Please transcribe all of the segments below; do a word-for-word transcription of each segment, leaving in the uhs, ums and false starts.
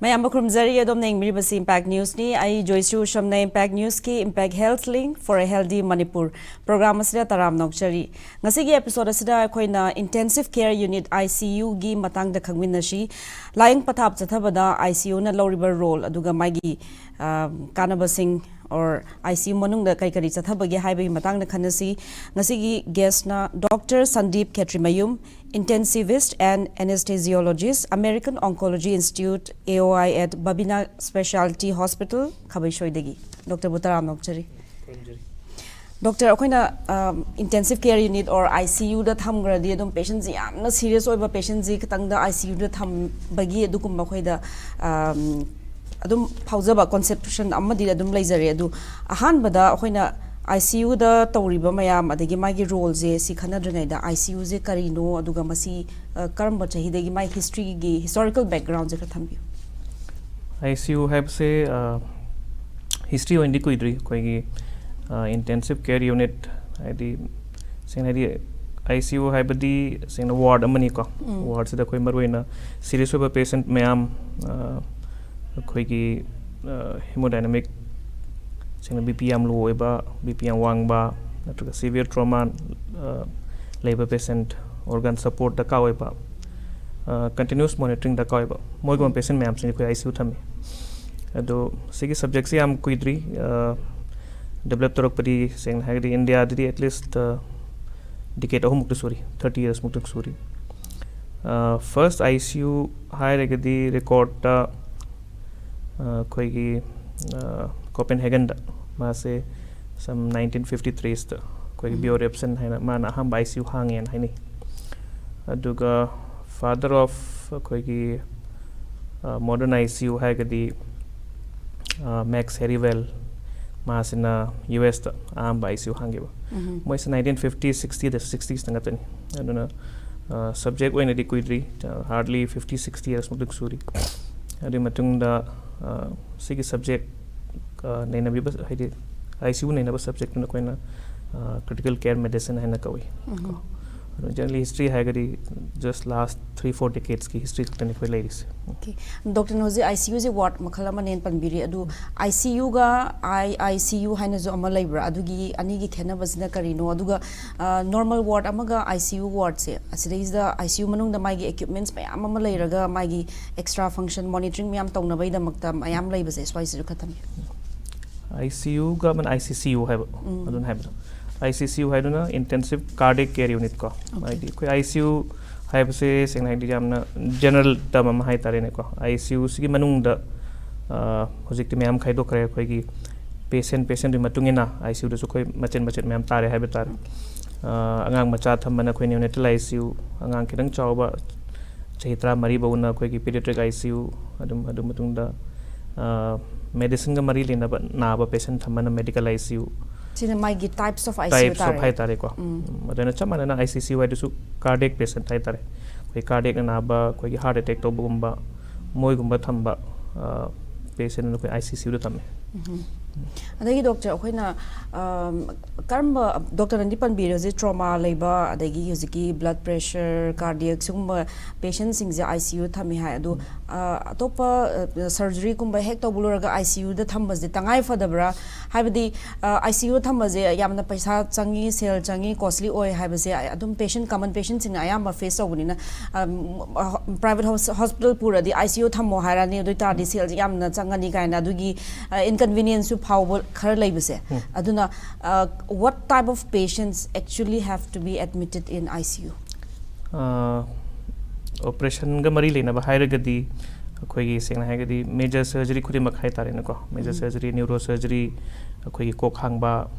ꯃꯌꯥꯝꯕꯨ ꯈꯨꯔꯨꯝꯖꯔꯤ꯫ ꯑꯗꯣꯝꯅ ꯌꯦꯡꯕꯤꯔꯤꯕꯁꯤ Impact Newsꯅꯤ꯫ ꯑꯩ Joyshree ꯎꯁꯝꯅ Impact Newsꯀꯤ Impact Health Link for a Healthy Manipur program ꯑꯁꯤꯗ ꯇꯔꯥꯝꯅ ꯑꯣꯛꯆꯔꯤ꯫ ꯉꯁꯤꯒꯤ episode ꯑꯁꯤꯗ ꯑꯩꯈꯣꯏꯅ Intensive Care Unit, ICUꯒꯤ ꯃꯇꯥꯡꯗ ꯈꯪꯃꯤꯟꯅꯁꯤ꯫ ꯂꯥꯏꯌꯦꯡ ꯄꯊꯥꯞ ꯆꯠꯊꯕꯗ ICUꯅ ꯂꯧꯔꯤꯕ role, ꯑꯗꯨꯒ ꯃꯥꯒꯤ, ꯑ, ꯀꯥꯟꯅꯕꯁꯤꯡ, or ICU ꯃꯅꯨꯡꯗ ꯀꯔꯤ ꯀꯔꯤ ꯆꯠꯊꯕꯒꯦ ꯍꯥꯏꯕꯒꯤ ꯃꯇꯥꯡꯗ ꯈꯟꯅꯁꯤ꯫ ꯉꯁꯤꯒꯤ guestꯅ Doctor Sandeep Khetrimayum, Intensivist and Anesthesiologist, American Oncology Institute, AOI at Babina Specialty Hospital, ꯈꯥꯕꯩꯁꯣꯏꯗꯒꯤ꯫ Doctorꯕꯨ ꯇꯔꯥꯝꯅ ꯑꯣꯛꯆꯔꯤ꯫ Doctor, ꯑꯩꯈꯣꯏꯅ, um, Intensive Care Unit or ICUꯗ ꯊꯝꯈ꯭ꯔꯗꯤ ꯑꯗꯨꯝ patientꯁꯤ ꯌꯥꯝꯅ serious ꯑꯣꯏꯕ patientꯁꯤ ꯈꯤꯇꯪꯗ ICUꯗ ꯊꯝꯕꯒꯤ ꯑꯗꯨꯒꯨꯝꯕ ꯑꯩꯈꯣꯏꯗ, um, ꯑꯗꯨꯝ ꯐꯥꯎꯖꯕ conception ꯑꯃꯗꯤ ꯑꯗꯨꯝ ꯂꯩꯖꯔꯦ꯫ ꯑꯗꯨ ꯑꯍꯥꯟꯕꯗ ꯑꯩꯈꯣꯏꯅ ICUꯗ ꯇꯧꯔꯤꯕ ꯃꯌꯥꯝ, ꯑꯗꯒꯤ ꯃꯥꯒꯤ roleꯁꯦ, ꯁꯤ ꯈꯟꯅꯗ꯭ꯔꯤꯉꯩꯗ ICUꯁꯦ ꯀꯔꯤꯅꯣ, ꯑꯗꯨꯒ ꯃꯁꯤ, ꯑ, ꯀꯔꯝꯕ ꯆꯍꯤꯗꯒꯤ ꯃꯥꯒꯤ historyꯒꯤ, historical backgroundꯁꯦ ꯈꯔ ꯊꯝꯕꯤꯌꯨ꯫ ICU ꯍꯥꯏꯕꯁꯦ, ꯑ, history ꯑꯣꯏꯅꯗꯤ ꯀꯨꯏꯗ꯭ꯔꯤ꯫ ꯑꯩꯈꯣꯏꯒꯤ, ꯑ, Intensive Care Unit, ꯍꯥꯏꯗꯤ, ꯁꯦꯡꯅ ꯍꯥꯏꯗꯤ, ICU ꯍꯥꯏꯕꯗꯤ ꯁꯦꯡꯅ ward ꯑꯃꯅꯤꯀꯣ꯫ ꯎꯝ꯫ Wardꯁꯤꯗ ꯑꯩꯈꯣꯏ ꯃꯔꯨꯑꯣꯏꯅ serious ꯑꯣꯏꯕ patient ꯃꯌꯥꯝ, ꯑ, ꯑꯩꯈꯣꯏꯒꯤ, ꯑ, hemodynamic, ꯁꯦꯡꯅ BP ꯌꯥꯝ low ꯑꯣꯏꯕ, BP ꯌꯥꯝ ꯋꯥꯡꯕ, ꯅꯠꯇ꯭ꯔꯒ severe trauma, ꯑ, ꯂꯩꯕ patient, organ support ꯗꯔꯀꯥꯔ ꯑꯣꯏꯕ, ꯑ, continuous monitoring ꯗꯔꯀꯥꯔ ꯑꯣꯏꯕ, ꯃꯣꯏꯒꯨꯝꯕ ꯎꯝ꯫ Patient ꯃꯌꯥꯝꯁꯤꯅ ꯑꯩꯈꯣꯏ ICU ꯊꯝꯃꯤ꯫ ꯑꯗꯣ ꯁꯤꯒꯤ subjectꯁꯤ ꯌꯥꯝ ꯀꯨꯏꯗ꯭ꯔꯤ, ꯑ, develop ꯇꯧꯔꯛꯄꯗꯤ ꯁꯦꯡꯅ ꯍꯥꯏꯔꯒꯗꯤ Indiaꯗꯗꯤ at least, ꯑ, decade ꯑꯍꯨꯝꯃꯨꯛꯇꯤ ꯁꯨꯔꯤ, thirty yearsꯃꯨꯛꯇꯤ ꯁꯨꯔꯤ꯫ ꯑ, first ICU ꯍꯥꯏꯔꯒꯗꯤ recordꯇ, ꯑ, ꯑꯩꯈꯣꯏꯒꯤ, ꯑ, Copenhagenꯗ ꯃꯥꯁꯦ some nineteen fifty threesꯇ ꯑꯩꯈꯣꯏꯒꯤ ꯎꯝ꯫ Bjorefsen ꯍꯥꯏꯅ ꯃꯥꯅ ꯑꯍꯥꯟꯕ ICU ꯍꯥꯡꯉꯦꯅ ꯍꯥꯏꯅꯩ꯫ ꯑꯗꯨꯒ father of ꯑꯩꯈꯣꯏꯒꯤ, ꯑ, modern ICU ꯍꯥꯏꯔꯒꯗꯤ, ꯑ, Max Hariwell, ꯃꯥꯁꯤꯅ USꯇ ꯑꯍꯥꯟꯕ ICU ꯍꯥꯡꯈꯤꯕ꯫ ꯎꯝ꯫ ꯃꯣꯏꯁꯦ nineteen fifty, sixtyꯗ, sixtiesꯇ ꯉꯥꯛꯇꯅꯤ꯫ ꯑꯗꯨꯅ, ꯑ, subject ꯑꯣꯏꯅꯗꯤ ꯀꯨꯏꯗ꯭ꯔꯤ, ꯑ, hardly fifty, sixty yearsꯃꯨꯛꯇꯤ ꯁꯨꯔꯤ꯫ ꯑꯗꯨꯒꯤ ꯃꯇꯨꯡꯗ, ꯑ, ꯁꯤꯒꯤ subject, ꯑ, ꯅꯩꯅꯕꯤꯕ, ꯍꯥꯏꯗꯤ ICU ꯅꯩꯅꯕ subjectꯇꯨꯅ ꯑꯩꯈꯣꯏꯅ, ꯑ, Critical Care Medicine ꯍꯥꯏꯅ ꯀꯧꯏ꯫ ꯎꯝ꯫ ꯑꯗꯣ generally history ꯍꯥꯏꯔꯒꯗꯤ just last three four decades ꯀꯤ history ꯈꯛꯇꯅꯤ ꯑꯩꯈꯣꯏ ꯂꯩꯔꯤꯁꯦ꯫ ꯗꯣꯛꯇꯔꯅ ꯍꯧꯖꯤꯛ ꯑꯥꯏ ꯁꯤ ꯌꯨꯁꯦ ꯋꯥꯔꯗ ꯃꯈꯜ ꯑꯃꯅꯦꯅ ꯄꯟꯕꯤꯔꯤ, ꯑꯗꯨ I C ꯌꯨꯒ I I C U ꯍꯥꯏꯅꯁꯨ ꯑꯃ ꯂꯩꯕ꯭ꯔꯥ? ꯑꯗꯨꯒꯤ ꯑꯅꯤꯒꯤ ꯈꯦꯠꯅꯕꯁꯤꯅ ꯀꯔꯤꯅꯣ? ꯑꯗꯨꯒ ꯅꯣꯔꯃꯦꯜ ꯋꯥꯔꯗ ꯑꯃꯒ I C U ꯋꯥꯔꯗꯁꯦ, ꯑꯁꯤꯗꯩꯁꯤꯗ I C U ꯃꯅꯨꯡꯗ ꯃꯥꯒꯤ ꯏꯀ꯭ꯋꯤꯞꯃꯦꯟꯁ ꯃꯌꯥꯝ ꯑꯃ ꯂꯩꯔꯒ, ꯃꯥꯒꯤ ꯑꯦꯛꯁꯇ꯭ꯔꯥ ꯐꯪꯁꯟ ꯃꯣꯅꯤꯇꯔꯤꯡ ꯃꯌꯥꯝ ꯇꯧꯅꯕꯒꯤꯗꯃꯛꯇ ꯃꯌꯥꯝ ꯂꯩꯕꯁꯦ, ꯁ꯭ꯋꯥꯏꯁꯤꯁꯨ ꯈꯔ ꯊꯝꯕꯤꯌꯨ꯫ ꯑꯥꯏ ꯁꯤ ꯌꯨꯒ ꯑꯃꯅ ꯑꯥꯏ ꯁꯤ ꯁꯤ ꯌꯨ ꯍꯥꯏꯕ, ꯑꯗꯨꯅ ꯍꯥꯏꯕꯗꯣ, ꯑꯥꯏ ꯁꯤ ꯁꯤ ꯌꯨ ꯍꯥꯏꯗꯨꯅ Intensive Cardiac Care Unit ꯀꯣ꯫ ꯍꯥꯏꯗꯤ ꯑꯩꯈꯣꯏ ꯑꯥꯏ ꯁꯤ ꯌꯨ ꯍꯥꯏꯕꯁꯦ ꯁꯦꯡꯅ ꯍꯥꯏꯗꯤ ꯌꯥꯝꯅ ꯖꯦꯅꯔꯦꯜ ꯇꯔꯝ ꯑꯃ ꯍꯥꯏꯇꯥꯔꯦꯅꯦꯀꯣ꯫ ꯑꯥꯏ ꯁꯤ ꯌꯨꯁꯤꯒꯤ ꯃꯅꯨꯡꯗ ꯍꯧꯖꯤꯛꯇꯤ ꯃꯌꯥꯝ ꯈꯥꯏꯗꯣꯛꯈ꯭ꯔꯦ꯫ ꯑꯩꯈꯣꯏꯒꯤ ꯄꯦꯁꯦꯟ ꯄꯦꯁꯦꯟꯗꯨꯒꯤ ꯃꯇꯨꯡ ꯏꯟꯅ ꯑꯥꯏ ꯁꯤ ꯌꯨꯗꯁꯨ ꯑꯩꯈꯣꯏ ꯃꯆꯦꯠ ꯃꯆꯦꯠ ꯃꯌꯥꯝ ꯇꯥꯔꯦ ꯍꯥꯏꯕ ꯇꯥꯔꯦ꯫ ꯑꯉꯥꯡ ꯃꯆꯥ ꯊꯝꯕꯅ ꯑꯩꯈꯣꯏ neonatal I C U, ꯑꯉꯥꯡ ꯈꯤꯇꯪ ꯆꯥꯎꯕ ꯆꯍꯤ ꯇꯔꯥꯃꯔꯤ ꯐꯥꯎꯅ ꯑꯩꯈꯣꯏꯒꯤ pediatric I C U, ꯑꯗꯨꯝ ꯑꯗꯨ ꯃꯇꯨꯡꯗ ꯃꯦꯗꯤꯁꯤꯟꯒ ꯃꯔꯤ ꯂꯩꯅꯕ ꯅꯥꯕ patient ꯊꯝꯕꯅ medical I C U꯫ ꯁꯤꯅ ꯃꯥꯒꯤ types of I C U Types of ꯇꯥꯔꯦ꯫ ꯍꯥꯏꯇꯥꯔꯦꯀꯣ꯫ ꯑꯗꯨꯅ ꯆꯞ ꯃꯥꯟꯅꯅ I C C U ꯍꯥꯏꯗꯨꯁꯨ cardiac patient ꯍꯥꯏꯇꯥꯔꯦ꯫ ꯑꯩꯈꯣꯏ cardiacꯅ ꯅꯥꯕ, ꯑꯩꯈꯣꯏꯒꯤ heart attack ꯇꯧꯕꯒꯨꯝꯕ, ꯃꯣꯏꯒꯨꯝꯕ ꯊꯝꯕ ꯄꯦꯁꯦꯟ ꯑꯩꯈꯣꯏ I C C U ꯗ ꯊꯝꯃꯦ꯫ ꯑꯗꯒꯤ ꯗꯣꯛꯇꯔ, ꯑꯩꯈꯣꯏꯅ ꯀꯔꯝꯕ, ꯗꯣꯛꯇꯔꯅꯗꯤ ꯄꯟꯕꯤꯔꯦ ꯍꯧꯖꯤꯛ trauma ꯂꯩꯕ, ꯑꯗꯒꯤ ꯍꯧꯖꯤꯛꯀꯤ blood pressure, cardiac ꯁꯤꯒꯨꯝꯕ ꯄꯦꯁꯦꯟꯁꯤꯡꯁꯦ I C U ꯊꯝꯃꯤ ꯍꯥꯏ꯫ ꯑꯗꯣ ꯑꯇꯣꯞꯄ ꯁꯔꯖꯔꯤꯒꯨꯝꯕ ꯍꯦꯛ ꯇꯧꯕ ꯂꯣꯏꯔꯒ I C U ꯗ ꯊꯝꯕꯁꯦ ꯇꯉꯥꯏ ꯐꯗꯕ꯭ꯔꯥ? ꯍꯥꯏꯕꯗꯤ I C U ꯊꯝꯕꯁꯦ ꯌꯥꯝꯅ ꯄꯩꯁꯥ ꯆꯪꯉꯤ, ꯁꯦꯜ ꯆꯪꯉꯤ, costly ꯑꯣꯏ ꯍꯥꯏꯕꯁꯦ ꯑꯗꯨꯝ ꯄꯦꯁꯦꯟ, ꯀꯃꯟ ꯄꯦꯁꯦꯟꯁꯤꯡꯅ ꯑꯌꯥꯝꯕ ꯐꯦꯁ ꯇꯧꯕꯅꯤꯅ꯫ ꯄ꯭ꯔꯥꯏꯚꯦꯠ ꯍꯣꯁꯄꯤꯇꯥꯜ ꯄꯨꯔꯗꯤ I C U ꯊꯝꯃꯣ ꯍꯥꯏꯔꯛꯑꯅꯤ, ꯑꯗꯨ ꯑꯣꯏ ꯇꯥꯔꯗꯤ ꯁꯦꯜꯁꯦ ꯌꯥꯝꯅ ꯆꯪꯉꯅꯤ ꯀꯥꯏꯅ ꯑꯗꯨꯒꯤ inconvenience ꯁꯨ ꯐꯥꯎꯕ ꯈꯔ ꯂꯩꯕꯁꯦ꯫ ꯑꯗꯨꯅ what type of patients actually have to be admitted in I C U? ꯑꯣꯄꯔꯦꯁꯟꯒ ꯃꯔꯤ ꯂꯩꯅꯕ ꯍꯥꯏꯔꯒꯗꯤ ꯑꯩꯈꯣꯏꯒꯤ ꯁꯦꯡꯅ ꯍꯥꯏꯔꯒꯗꯤ major surgery ꯈꯨꯗꯤꯡꯃꯛ ꯍꯥꯏꯇꯥꯔꯦꯅꯦꯀꯣ꯫ Major surgery, neurosurgery, ꯑꯩꯈꯣꯏꯒꯤ ꯀꯣꯛ ꯍꯥꯡꯕ,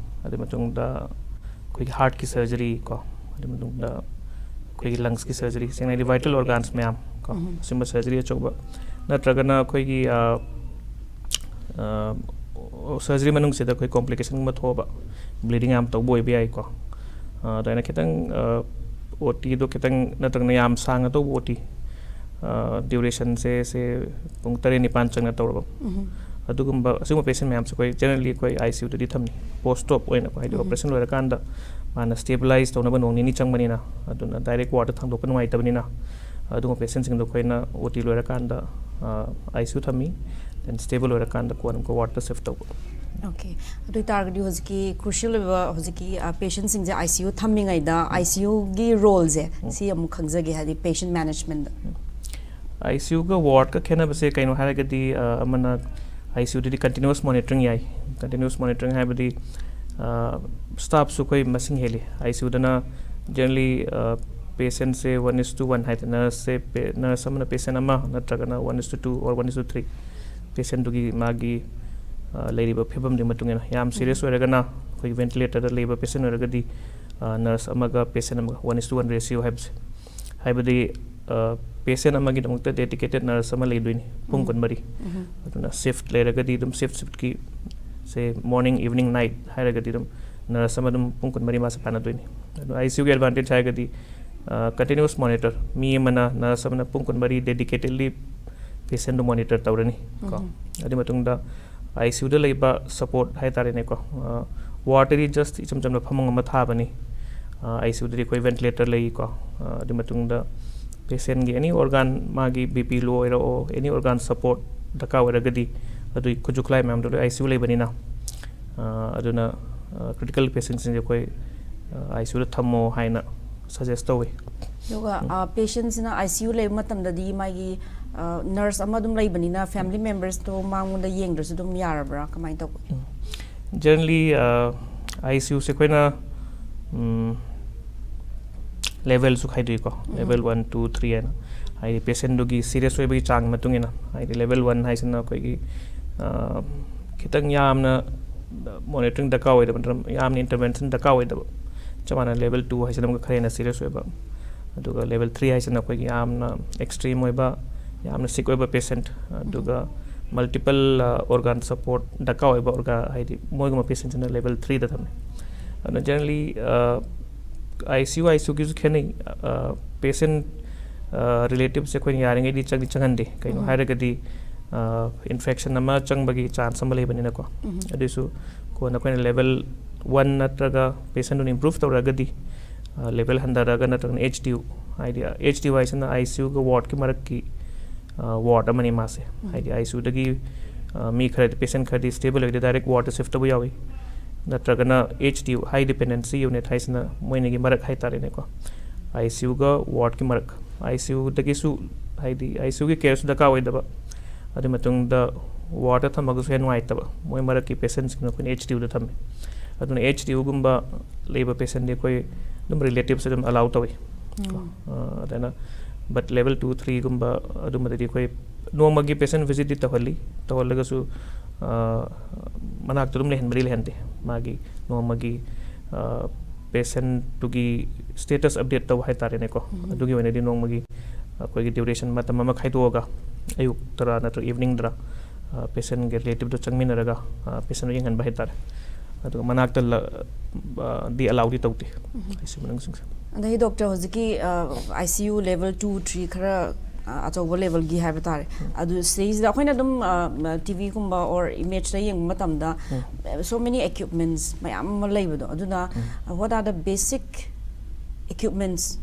ꯑꯗꯨ ꯃꯇꯨꯡꯗ ꯑꯩꯈꯣꯏꯒꯤ heartꯀꯤ surgery ꯀꯣ, ꯑꯗꯨ ꯃꯇꯨꯡꯗ ꯑꯩꯈꯣꯏꯒꯤ lungsꯀꯤ surgery, ꯁꯦꯡꯅ ꯍꯥꯏꯗꯤ vital organs ꯃꯌꯥꯝ ꯀꯣ, ꯑꯁꯤꯒꯨꯝꯕ surgery ꯑꯆꯧꯕ, ꯅꯠꯇ꯭ꯔꯒꯅ ꯑꯩꯈꯣꯏꯒꯤ surgery ꯃꯅꯨꯡꯁꯤꯗ ꯑꯩꯈꯣꯏ complicationꯒꯨꯝꯕ ꯊꯣꯛꯑꯕ, bleeding ꯌꯥꯝ ꯇꯧꯕ ꯑꯣꯏꯕ ꯌꯥꯏꯀꯣ꯫ ꯑꯗꯨꯃꯥꯏꯅ ꯈꯤꯇꯪ OTꯗꯣ ꯈꯤꯇꯪ ꯅꯠꯇ꯭ꯔꯒꯅ ꯌꯥꯝ ꯁꯥꯡꯅ ꯇꯧꯕ OT, duration ꯁꯦ ꯁꯦ ꯄꯨꯡ ꯇꯔꯦꯠ ꯅꯤꯄꯥꯟ ꯆꯪꯅ ꯇꯧꯔꯕ, ꯑꯗꯨꯒꯨꯝꯕ ꯑꯁꯤꯒꯨꯝꯕ ꯄꯦꯁꯦꯟ ꯃꯌꯥꯝꯁꯦ ꯑꯩꯈꯣꯏ ꯖꯦꯅꯔꯦꯜꯂꯤ ꯑꯩꯈꯣꯏ ꯑꯥꯏ ꯁꯤ ꯌꯨꯗꯗꯤ ꯊꯝꯃꯤ꯫ ꯄꯣꯁ ꯁ꯭ꯇꯣꯞ ꯑꯣꯏꯅ ꯑꯩꯈꯣꯏ ꯍꯥꯏꯗꯤ ꯑꯣꯄꯔꯦꯁꯟ ꯂꯣꯏꯔꯀꯥꯟꯗ ꯃꯥꯅ ꯁ꯭ꯇꯦꯕꯤꯂꯥꯏꯁ ꯇꯧꯅꯕ ꯅꯣꯡ ꯅꯤꯅꯤ ꯆꯪꯕꯅꯤꯅ, ꯑꯗꯨꯅ ꯗꯥꯏꯔꯦꯛ ꯋꯥꯔꯗꯇ ꯊꯥꯡꯗꯣꯛꯄ ꯅꯨꯡꯉꯥꯏꯇꯕꯅꯤꯅ, ꯑꯗꯨꯒꯨꯝꯕ ꯄꯦꯁꯦꯟꯁꯤꯡꯗꯣ ꯑꯩꯈꯣꯏꯅ ꯑꯣ ꯇꯤ ꯂꯣꯏꯔꯀꯥꯟꯗ ꯑꯥꯏ ꯁꯤ ꯌꯨ ꯊꯝꯃꯤ꯫ ꯗꯦꯟ ꯁ꯭ꯇꯦꯕꯜ ꯑꯣꯏꯔꯀꯥꯟꯗ ꯀꯣꯟꯅ ꯑꯃꯨꯛꯀ ꯋꯥꯔꯗꯇ ꯁꯤꯐ ꯇꯧꯕ꯫ ꯑꯣꯀꯦ꯫ ꯑꯗꯨ ꯑꯣꯏꯇꯥꯔꯒꯗꯤ ꯍꯧꯖꯤꯛꯀꯤ ꯀ꯭ꯔꯨꯁꯤꯌꯦꯜ ꯑꯣꯏꯕ ꯍꯧꯖꯤꯛꯀꯤ ꯄꯦꯁꯦꯟꯁꯤꯡꯁꯦ I C U ꯊꯝꯃꯤꯉꯩꯗ I C ꯌꯨꯒꯤ ꯔꯣꯜꯁꯦ ꯁꯤ ꯑꯃꯨꯛ ꯈꯪꯖꯒꯦ, ꯍꯥꯏꯗꯤ ꯄꯦꯁꯦꯟ ꯃꯦꯅꯦꯖꯃꯦꯟꯗ꯫ ꯑꯥꯏ ꯁꯤ ꯌꯨꯒ ꯋꯥꯔꯗꯀ ꯈꯦꯠꯅꯕꯁꯦ ꯀꯩꯅꯣ ꯍꯥꯏꯔꯒꯗꯤ, ꯑ, ꯑꯃꯅ ꯑꯥꯏ ꯁꯤ ꯌꯨꯗꯗꯤ ꯀꯟꯇꯤꯅ꯭ꯌꯨꯁ ꯃꯣꯅꯤꯇꯔꯤꯡ ꯌꯥꯏ꯫ ꯀꯟꯇꯤꯅ꯭ꯌꯨꯁ ꯃꯣꯅꯤꯇꯔꯤꯡ ꯍꯥꯏꯕꯗꯤ ꯁ꯭ꯇꯥꯐꯁꯨ ꯑꯩꯈꯣꯏ ꯃꯁꯤꯡ ꯍꯦꯜꯂꯤ꯫ ꯑꯥꯏ ꯁꯤ ꯌꯨꯗꯅ ꯖꯦꯅꯔꯦꯜꯂꯤ ꯄꯦꯁꯦꯟꯁꯦ ꯋꯥꯟ ꯏꯁ ꯇꯨ ꯋꯥꯟ ꯍꯥꯏꯗꯅ ꯅꯔꯁꯁꯦ, ꯅꯔꯁ ꯑꯃꯅ ꯄꯦꯁꯦꯟ ꯑꯃ ꯅꯠꯇ꯭ꯔꯒꯅ one is to two or one is to three ꯄꯦꯁꯦꯟꯗꯨꯒꯤ ꯃꯥꯒꯤ ꯑ, ꯂꯩꯔꯤꯕ ꯐꯤꯕꯝꯗꯨꯒꯤ ꯃꯇꯨꯡ ꯏꯟꯅ꯫ ꯌꯥꯝ ꯁꯤꯔꯤꯌꯁ ꯑꯣꯏꯔꯒꯅ ꯑꯩꯈꯣꯏꯒꯤ ꯚꯦꯟꯇꯤꯂꯦꯇꯔꯗ ꯂꯩꯕ ꯄꯦꯁꯦꯟ ꯑꯣꯏꯔꯒꯗꯤ ꯅꯔꯁ ꯑꯃꯒ ꯄꯦꯁꯦꯟ ꯑꯃꯒ one is to one ratio ꯍꯥꯏꯕꯁꯦ, ꯍꯥꯏꯕꯗꯤ ꯄꯦꯁꯦꯟ ꯑꯃꯒꯤꯗꯃꯛꯇ ꯗꯦꯗꯤꯀꯦꯇꯦꯠ ꯅꯔꯁ ꯑꯃ ꯂꯩꯗꯣꯏꯅꯤ ꯄꯨꯡ ꯀꯨꯟꯃꯔꯤ꯫ ꯑꯗꯨꯅ ꯁꯤꯐ꯭ꯠ ꯂꯩꯔꯒꯗꯤ ꯑꯗꯨꯝ ꯁꯤꯐ꯭ꯠ ꯁꯤꯐ꯭ꯠꯀꯤ ꯁꯦ ꯃꯣꯔꯅꯤꯡ ꯏꯚꯤꯅꯤꯡ ꯅꯥꯏꯠ ꯍꯥꯏꯔꯒꯗꯤ ꯑꯗꯨꯝ ꯅꯔꯁ ꯑꯃ ꯑꯗꯨꯝ ꯄꯨꯡ ꯀꯨꯟꯃꯔꯤ ꯃꯥꯁꯦ ꯄꯥꯟꯅꯗꯣꯏꯅꯤ꯫ ꯑꯗꯣ ꯑꯥꯏ ꯁꯤ ꯌꯨꯒꯤ ꯑꯦꯗꯚꯥꯟꯇꯦꯖ ꯍꯥꯏꯔꯒꯗꯤ ꯀꯟꯇꯤꯅ꯭ꯌꯨꯁ ꯃꯣꯅꯤꯇꯔ, ꯃꯤ ꯑꯃꯅ ꯅꯔꯁ ꯑꯃꯅ ꯄꯨꯡ ꯀꯨꯟꯃꯔꯤ ꯗꯦꯗꯤꯀꯦꯇꯦꯠꯂꯤ ꯄꯦꯁꯦꯟꯗꯨ ꯃꯣꯅꯤꯇꯔ ꯇꯧꯔꯅꯤ ꯀꯣ꯫ ꯑꯗꯨꯒꯤ ꯃꯇꯨꯡꯗ ꯑꯥꯏ ꯁꯤ ꯌꯨꯗ ꯂꯩꯕ ꯁꯄꯣꯔꯠ ꯍꯥꯏ ꯇꯥꯔꯦꯅꯦꯀꯣ, ꯋꯥꯔꯗꯇꯗꯤ ꯖꯁ ꯏꯆꯝ ꯆꯝꯅ ꯐꯃꯨꯡ ꯑꯃ ꯊꯥꯕꯅꯤ꯫ ꯑꯥꯏ ꯁꯤ ꯌꯨꯗꯗꯤ ꯑꯩꯈꯣꯏ ꯚꯦꯟꯇꯤꯂꯦꯇꯔ ꯂꯩꯀꯣ꯫ ꯑꯗꯨꯒꯤ ꯃꯇꯨꯡꯗ ꯄꯦꯁꯦꯟꯒꯤ ꯑꯦꯅꯤ ꯑꯣꯔꯒꯥꯟ, ꯃꯥꯒꯤ ꯕꯤ ꯄꯤ ꯂꯣ ꯑꯣꯏꯔꯛꯑꯣ, ꯑꯦꯅꯤ ꯑꯣꯔꯒꯥꯟ ꯁꯄꯣꯔꯠ ꯗꯔꯀꯥꯔ ꯑꯣꯏꯔꯒꯗꯤ ꯑꯗꯨꯒꯤ ꯈꯨꯠꯁꯨ ꯈꯨꯠꯂꯥꯏ ꯃꯌꯥꯝꯗꯣ ꯂꯣꯏ ꯑꯥꯏ ꯁꯤ ꯌꯨ ꯂꯩꯕꯅꯤꯅ꯫ ꯑꯗꯨꯅ ꯀ꯭ꯔꯤꯇꯤꯀꯦꯜ ꯄꯦꯁꯦꯟꯁꯤꯡꯁꯦ ꯑꯩꯈꯣꯏ ꯑꯥꯏ ꯁꯤ ꯌꯨꯗ ꯊꯝꯃꯣ ꯍꯥꯏꯅ ꯁꯖꯦꯁ ꯇꯧꯋꯤ꯫ ꯑꯗꯨꯒ ꯄꯦꯁꯦꯟꯁꯤꯅ ꯑꯥꯏ ꯁꯤ ꯌꯨ ꯂꯩꯕ ꯃꯇꯝꯗꯗꯤ ꯃꯥꯒꯤ ꯅꯔꯁ ꯑꯃ ꯑꯗꯨꯝ ꯂꯩꯕꯅꯤꯅ ꯐꯦꯃꯤꯂꯤ ꯃꯦꯝꯕꯔꯁꯇꯣ ꯃꯉꯣꯟꯗ ꯌꯦꯡꯗ꯭ꯔꯁꯨ ꯑꯗꯨꯝ ꯌꯥꯔꯕ꯭ꯔꯥ, ꯀꯃꯥꯏꯅ ꯇꯧꯕ? ꯖꯦꯅꯔꯦꯜꯂꯤ ꯑꯥꯏ ꯁꯤ ꯌꯨꯁꯦ ꯑꯩꯈꯣꯏꯅ ꯂꯦꯚꯦꯜꯁꯨ ꯈꯥꯏꯗꯣꯛꯏꯀꯣ, ꯂꯦꯚꯦꯜ ꯋꯥꯟ, ꯇꯨ, ꯊ꯭ꯔꯤ ꯍꯥꯏꯅ꯫ ꯍꯥꯏꯗꯤ ꯄꯦꯁꯦꯟꯗꯨꯒꯤ ꯁꯤꯔꯤꯌꯁ ꯑꯣꯏꯕꯒꯤ ꯆꯥꯡꯒꯤ ꯃꯇꯨꯡ ꯏꯟꯅ꯫ ꯍꯥꯏꯗꯤ ꯂꯦꯚꯦꯜ ꯋꯥꯟ ꯍꯥꯏꯁꯤꯅ ꯑꯩꯈꯣꯏꯒꯤ ꯈꯤꯇꯪ ꯌꯥꯝꯅ ꯃꯣꯅꯤꯇꯔꯤꯡ ꯗꯔꯀꯥꯔ ꯑꯣꯏꯗꯕ ꯅꯠꯇ꯭ꯔꯒ ꯌꯥꯝꯅ ꯏꯟꯇꯔꯚꯦꯟꯁꯟ ꯗꯔꯀꯥꯔ ꯑꯣꯏꯗꯕ꯫ ꯆꯞ ꯃꯥꯟꯅꯅ ꯂꯦꯚꯦꯜ ꯇꯨ ꯍꯥꯏꯁꯤꯅ ꯑꯃꯨꯛꯀ ꯈꯔ ꯍꯦꯟꯅ ꯁꯤꯔꯤꯌꯁ ꯑꯣꯏꯕ꯫ ꯑꯗꯨꯒ ꯂꯦꯚꯦꯜ ꯊ꯭ꯔꯤ ꯍꯥꯏꯁꯤꯅ ꯑꯩꯈꯣꯏꯒꯤ ꯌꯥꯝꯅ ꯑꯦꯛꯁꯇ꯭ꯔꯤꯝ ꯑꯣꯏꯕ, ꯌꯥꯝꯅ ꯁꯤꯛ ꯑꯣꯏꯕ ꯄꯦꯁꯦꯟꯠ, ꯑꯗꯨꯒ ꯃꯜꯇꯤꯄꯜ ꯑꯣꯔꯒꯥꯟ ꯁꯄꯣꯔꯠ ꯗꯔꯀꯥꯔ ꯑꯣꯏꯕ ꯑꯣꯔꯒꯥꯟ, ꯍꯥꯏꯗꯤ ꯃꯣꯏꯒꯨꯝꯕ ꯄꯦꯁꯦꯟꯠꯁꯤꯅ ꯂꯦꯚꯦꯜ ꯊ꯭ꯔꯤꯗ ꯊꯝꯃꯦ꯫ ꯑꯗꯨꯅ ꯖꯦꯅꯔꯦꯜꯂꯤ I C U, I C ꯌꯨꯒꯤꯁꯨ ꯈꯦꯠꯅꯩ꯫ ꯄꯦꯁꯦꯟꯠ ꯔꯤꯂꯦꯇꯤꯚꯁꯦ ꯑꯩꯈꯣꯏꯅ ꯌꯥꯔꯤꯉꯩꯗꯤ ꯆꯪꯗꯤ ꯆꯪꯍꯟꯗꯦ꯫ ꯀꯩꯅꯣ ꯍꯥꯏꯔꯒꯗꯤ ꯏꯟꯐꯦꯛꯁꯟ ꯑꯃ ꯆꯪꯕꯒꯤ ꯆꯥꯟꯁ ꯑꯃ ꯂꯩꯕꯅꯤꯅꯀꯣ꯫ ꯑꯗꯨꯏꯁꯨ ꯀꯣꯟꯅ ꯑꯩꯈꯣꯏꯅ ꯂꯦꯚꯦꯜ ꯋꯥꯟ ꯅꯠꯇ꯭ꯔꯒ ꯄꯦꯁꯦꯟꯗꯨꯅ ꯏꯝꯄ꯭ꯔꯨꯚ ꯇꯧꯔꯒꯗꯤ, ꯂꯦꯚꯦꯜ ꯍꯟꯊꯔꯒ ꯅꯠꯇ꯭ꯔꯒꯅ ꯑꯩꯆ ꯗꯤ ꯌꯨ, ꯍꯥꯏꯗꯤ ꯑꯩꯆ ꯗꯤ ꯌꯨ ꯍꯥꯏꯁꯤꯅ ꯑꯥꯏ ꯁꯤ ꯌꯨꯒ ꯋꯥꯔꯗꯀꯤ ꯃꯔꯛꯀꯤ ꯋꯥꯔꯗ ꯑꯃꯅꯤ ꯃꯥꯁꯦ꯫ ꯍꯥꯏꯗꯤ ꯑꯥꯏ ꯁꯤ ꯌꯨꯗꯒꯤ ꯃꯤ ꯈꯔꯗꯤ, ꯄꯦꯁꯦꯟ ꯈꯔꯗꯤ ꯁ꯭ꯇꯦꯕꯜ ꯑꯣꯏꯔꯗꯤ ꯗꯥꯏꯔꯦꯛ ꯋꯥꯔꯗꯇ ꯁꯤꯐ ꯇꯧꯕ ꯌꯥꯎꯏ, ꯅꯠꯇ꯭ꯔꯒꯅ ꯑꯩꯆ ꯗꯤ ꯌꯨ, ꯍꯥꯏ ꯗꯤꯄꯦꯟꯗꯦꯟꯁꯤ ꯌꯨꯅꯤꯠ ꯍꯥꯏꯁꯤꯅ ꯃꯣꯏꯅꯤꯒꯤ ꯃꯔꯛ ꯍꯥꯏꯇꯥꯔꯦꯅꯦꯀꯣ, ꯑꯥꯏ ꯁꯤ ꯌꯨꯒ ꯋꯥꯔꯗꯀꯤ ꯃꯔꯛ꯫ ꯑꯥꯏ ꯁꯤ ꯌꯨꯗꯒꯤꯁꯨ, ꯍꯥꯏꯗꯤ ꯑꯥꯏ ꯁꯤ ꯌꯨꯒꯤ ꯀꯦꯌꯔꯁꯨ ꯗꯔꯀꯥꯔ ꯑꯣꯏꯗꯕ, ꯑꯗꯨ ꯃꯇꯨꯡꯗ ꯋꯥꯔꯗꯇ ꯊꯝꯃꯒꯁꯨ ꯍꯦꯟꯅ ꯅꯨꯡꯉꯥꯏꯇꯕ, ꯃꯣꯏ ꯃꯔꯛꯀꯤ ꯄꯦꯁꯦꯟꯁꯤꯡꯗꯣ ꯑꯩꯈꯣꯏꯅ ꯑꯩꯆ ꯗꯤ ꯌꯨꯗ ꯊꯝꯃꯤ꯫ ꯑꯗꯨꯅ ꯑꯩꯆ ꯗꯤ ꯌꯨꯒꯨꯝꯕ ꯂꯩꯕ ꯄꯦꯁꯦꯟꯗꯤ ꯑꯩꯈꯣꯏ ꯑꯗꯨꯝ ꯔꯤꯂꯦꯇꯤꯚꯁ ꯑꯗꯨꯝ ꯑꯂꯥꯎ ꯇꯧꯏ꯫ ꯀꯣ꯫ ꯑ, ꯑꯗꯨꯅ, but ꯂꯦꯚꯦꯜ ꯇꯨ, ꯊ꯭ꯔꯤꯒꯨꯝꯕ ꯑꯗꯨꯝꯕꯗꯗꯤ ꯑꯩꯈꯣꯏ ꯅꯣꯡꯃꯒꯤ ꯄꯦꯁꯦꯟ ꯚꯤꯖꯤꯠꯇꯤ ꯇꯧꯍꯜꯂꯤ, ꯇꯧꯍꯜꯂꯒꯁꯨ, ꯑ, ꯃꯅꯥꯛꯇ ꯑꯗꯨꯝ ꯂꯩꯍꯟꯕꯗꯤ ꯂꯩꯍꯟꯗꯦ꯫ ꯃꯥꯒꯤ ꯅꯣꯡꯃꯒꯤ, ꯑ, ꯄꯦꯁꯦꯟꯇꯨꯒꯤ ꯁ꯭ꯇꯦꯇꯁ ꯑꯞꯗꯦꯠ ꯇꯧꯕ ꯍꯥꯏꯇꯥꯔꯦꯅꯦꯀꯣ꯫ ꯑꯗꯨꯒꯤ ꯑꯣꯏꯅꯗꯤ ꯅꯣꯡꯃꯒꯤ ꯑꯩꯈꯣꯏꯒꯤ ꯗ꯭ꯌꯨꯔꯦꯁꯟ ꯃꯇꯝ ꯑꯃ ꯈꯥꯏꯗꯣꯛꯑꯒ, ꯑꯌꯨꯛꯇꯔꯥ ꯅꯠꯇ꯭ꯔꯒ ꯏꯚꯤꯅꯤꯡꯗꯔꯥ, ꯑ, ꯄꯦꯁꯦꯟꯒꯤ ꯔꯤꯂꯦꯇꯤꯚꯇꯣ ꯆꯪꯃꯤꯟꯅꯔꯒ, ꯑ, ꯄꯦꯁꯦꯟꯗꯣ ꯌꯦꯡꯍꯟꯕ ꯍꯥꯏꯇꯥꯔꯦ꯫ ꯑꯗꯨꯒ ꯃꯅꯥꯛꯇ ꯂ-, ꯑ, ꯗꯤ ꯑꯂꯥꯎꯗꯤ ꯇꯧꯗꯦ, ꯑꯥꯏ ꯁꯤ ꯌꯨ ꯃꯅꯨꯡꯁꯤꯡꯁꯦ꯫ ꯑꯗꯒꯤ ꯗꯣꯛꯇꯔ, ꯍꯧꯖꯤꯛꯀꯤ, ꯑ, I C U level two, three ꯈꯔ, ꯑ, ꯑꯆꯧꯕ ꯂꯦꯚꯦꯜꯒꯤ ꯍꯥꯏꯕ ꯇꯥꯔꯦ꯫ ꯑꯗꯨ ꯁꯤꯗꯩꯁꯤꯗ ꯑꯩꯈꯣꯏꯅ ꯑꯗꯨꯝ, ꯑ, ꯇꯤ ꯚꯤꯒꯨꯝꯕ or ꯏꯃꯦꯖꯇ ꯌꯦꯡꯕ ꯃꯇꯝꯗ, so many equipments ꯃꯌꯥꯝ ꯑꯃ ꯂꯩꯕꯗꯣ, ꯑꯗꯨꯅ, what are the basic equipments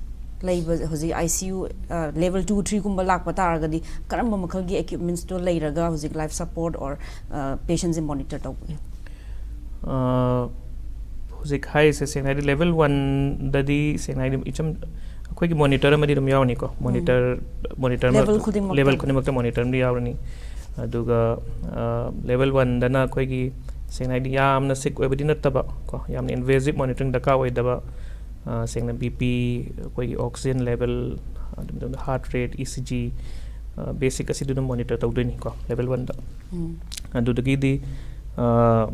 ꯂꯩꯕ ꯍꯧꯖꯤꯛ ꯑꯥꯏ ꯁꯤ ꯌꯨ, ꯑ, ꯂꯦꯚꯦꯜ ꯇꯨ, ꯊ꯭ꯔꯤꯒꯨꯝꯕ ꯂꯥꯛꯄ ꯇꯥꯔꯒꯗꯤ ꯀꯔꯝꯕ ꯃꯈꯜꯒꯤ equipmentsꯇꯣ ꯂꯩꯔꯒ ꯍꯧꯖꯤꯛ life support or, ꯑ, patientꯁꯦ monitor ꯇꯧꯕꯒꯦ? ꯑ, ꯍꯧꯖꯤꯛ ꯍꯥꯏꯔꯤꯁꯦ ꯁꯦꯡꯅ ꯍꯥꯏꯗꯤ ꯂꯦꯚꯦꯜ ꯋꯥꯟꯗꯗꯤ ꯁꯦꯡꯅ ꯍꯥꯏꯗꯤ ꯏꯆꯝ, ꯑꯩꯈꯣꯏꯒꯤ ꯃꯣꯅꯤꯇꯔ ꯑꯃꯗꯤ ꯑꯗꯨꯝ ꯌꯥꯎꯔꯅꯤꯀꯣ꯫ ꯃꯣꯅꯤꯇꯔ, ꯃꯣꯅꯤꯇꯔ ꯑꯃ ꯂꯦꯚꯦꯜ ꯈꯨꯗꯤꯡꯃꯛꯇ? ꯂꯦꯚꯦꯜ ꯈꯨꯗꯤꯡꯃꯛꯇ ꯃꯣꯅꯤꯇꯔ ꯑꯃꯗꯤ ꯌꯥꯎꯔꯅꯤ꯫ ꯑꯗꯨꯒ, ꯑ, ꯂꯦꯚꯦꯜ ꯋꯥꯟꯗꯅ ꯑꯩꯈꯣꯏꯒꯤ ꯁꯦꯡꯅ ꯍꯥꯏꯗꯤ ꯌꯥꯝꯅ ꯁꯤꯛ ꯑꯣꯏꯕꯗꯤ ꯅꯠꯇꯕ ꯀꯣ, ꯌꯥꯝꯅ ꯏꯟꯚꯦꯖꯤꯞ ꯃꯣꯅꯤꯇꯔꯤꯡ ꯗꯔꯀꯥꯔ ꯑꯣꯏꯗꯕ, ꯑ, ꯁꯦꯡꯅ ꯕꯤ ꯄꯤ, ꯑꯩꯈꯣꯏꯒꯤ ꯑꯣꯛꯁꯤꯖꯦꯟ ꯂꯦꯚꯦꯜ, ꯑꯗꯨꯝ heart rate, E C G, ꯑ, ꯕꯦꯁꯤꯛ ꯑꯁꯤꯗꯤ ꯑꯗꯨꯝ ꯃꯣꯅꯤꯇꯔ ꯇꯧꯗꯣꯏꯅꯤꯀꯣ ꯂꯦꯚꯦꯜ ꯋꯥꯟꯗ꯫ ꯑꯗꯨꯗꯒꯤꯗꯤ, ꯑ,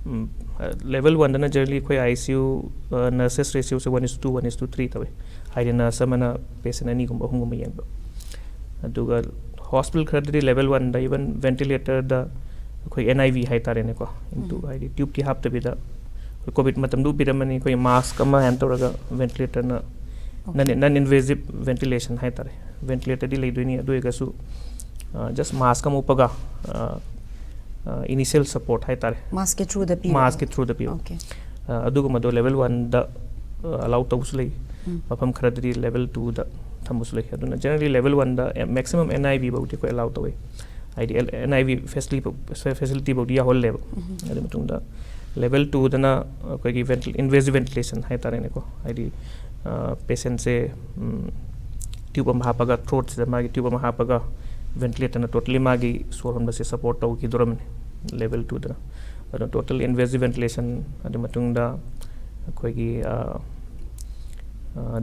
ꯎꯝ, ꯑ, ꯂꯦꯚꯦꯜ ꯋꯥꯟꯗꯅ ꯖꯦꯅꯔꯦꯂꯤ ꯑꯩꯈꯣꯏ ꯑꯥꯏ ꯁꯤ ꯌꯨ, ꯑ, nurses ꯔꯦꯁꯤꯌꯣꯁꯦ one is to two, one is to three ꯇꯧꯋꯦ꯫ ꯍꯥꯏꯗꯤ ꯅꯔꯁ ꯑꯃꯅ ꯄꯦꯁꯦꯟ ꯑꯅꯤꯒꯨꯝꯕ, ꯑꯍꯨꯝꯒꯨꯝꯕ ꯌꯦꯡꯕ꯫ ꯑꯗꯨꯒ ꯍꯣꯁꯄꯤꯇꯥꯜ ꯈꯔꯗꯗꯤ ꯂꯦꯚꯦꯜ ꯋꯥꯟꯗ ꯏꯚꯟ ꯚꯦꯟꯇꯤꯂꯦꯇꯔꯗ ꯑꯩꯈꯣꯏ ꯑꯦꯟ ꯑꯥꯏ ꯚꯤ ꯍꯥꯏꯇꯥꯔꯦꯅꯦꯀꯣ, into ꯍꯥꯏꯗꯤ ꯇ꯭ꯌꯨꯕꯇꯤ ꯍꯥꯞꯇꯕꯤꯗ ꯑꯩꯈꯣꯏ ꯀꯣꯚꯤꯗ ꯃꯇꯝꯗ ꯎꯞꯄꯤꯔꯝꯃꯅꯤ, ꯑꯩꯈꯣꯏ ꯃꯥꯁꯛ ꯑꯃ ꯍꯦꯟ ꯇꯧꯔꯒ ꯚꯦꯟꯇꯤꯂꯦꯇꯔꯅ, non, non invasive ventilation ꯍꯥꯏꯇꯥꯔꯦ꯫ ꯚꯦꯟꯇꯤꯂꯦꯇꯔꯗꯤ ꯂꯩꯗꯣꯏꯅꯤ, ꯑꯗꯨ ꯑꯣꯏꯔꯒꯁꯨ ꯖꯁ ꯃꯥꯁꯛ ꯑꯃ ꯎꯞꯄꯒ ꯏꯅꯤꯁꯤꯌꯦꯜ ꯁꯄꯣꯔꯠ ꯍꯥꯏꯇꯥꯔꯦ, ꯃꯥꯁꯛꯀꯤ ꯊ꯭ꯔꯨꯗ ꯄꯤꯕ ꯃꯥꯁꯛꯀꯤ ꯊ꯭ꯔꯨꯗ ꯄꯤꯕ꯫ ꯑꯣꯀꯦ ꯑ, ꯑꯗꯨꯒꯨꯝꯕꯗꯣ ꯂꯦꯚꯦꯜ ꯋꯥꯟꯗ ꯑꯂꯥꯎ ꯇꯧꯕꯁꯨ ꯂꯩ, ꯎꯝ ꯃꯐꯝ ꯈꯔꯗꯗꯤ ꯂꯦꯚꯦꯜ ꯇꯨꯗ ꯊꯝꯕꯁꯨ ꯂꯩ꯫ ꯑꯗꯨꯅ ꯖꯦꯅꯔꯦꯜꯂꯤ ꯂꯦꯚꯦꯜ ꯋꯥꯟꯗ ꯃꯦꯛꯁꯤꯃꯝ ꯑꯦꯟ ꯑꯥꯏ ꯚꯤ ꯐꯥꯎꯗꯤ ꯑꯩꯈꯣꯏ ꯑꯂꯥꯎ ꯇꯧꯋꯤ, ꯍꯥꯏꯗꯤ ꯑꯦꯟ ꯑꯥꯏ ꯚꯤ ꯐꯦꯁꯤꯂꯤꯇꯤ ꯐꯥꯎꯗꯤ ꯌꯥꯎꯍꯜꯂꯦꯕ꯫ ꯎꯝ ꯑꯗꯨ ꯃꯇꯨꯡꯗ ꯂꯦꯚꯦꯜ ꯇꯨꯗꯅ ꯑꯩꯈꯣꯏꯒꯤ ꯏꯟꯚꯦꯁꯤꯚ ꯚꯦꯟꯇꯤꯂꯦꯁꯟ ꯍꯥꯏꯇꯥꯔꯦꯅꯦꯀꯣ, ꯍꯥꯏꯗꯤ ꯄꯦꯁꯦꯟꯁꯦ ꯇ꯭ꯌꯨꯕ ꯑꯃ ꯍꯥꯞꯄꯒ, ꯊ꯭ꯔꯣꯠꯁꯤꯗ ꯃꯥꯒꯤ ꯇ꯭ꯌꯨꯕ ꯑꯃ ꯍꯥꯞꯄꯒ ꯚꯦꯟꯇꯤꯂꯦꯇꯔꯅ ꯇꯣꯇꯦꯜꯂꯤ ꯃꯥꯒꯤ ꯁꯣꯔ ꯍꯣꯟꯕꯁꯦ ꯁꯄꯣꯔꯠ ꯇꯧꯈꯤꯗꯣꯔꯝꯅꯤ ꯂꯦꯚꯦꯜ ꯇꯨꯗꯅ꯫ ꯑꯗꯣ ꯇꯣꯇꯦꯜ ꯏꯟꯚꯦꯁꯤꯚ ꯚꯦꯟꯇꯤꯂꯦꯁꯟ, ꯑꯗꯨ ꯃꯇꯨꯡꯗ ꯑꯩꯈꯣꯏꯒꯤ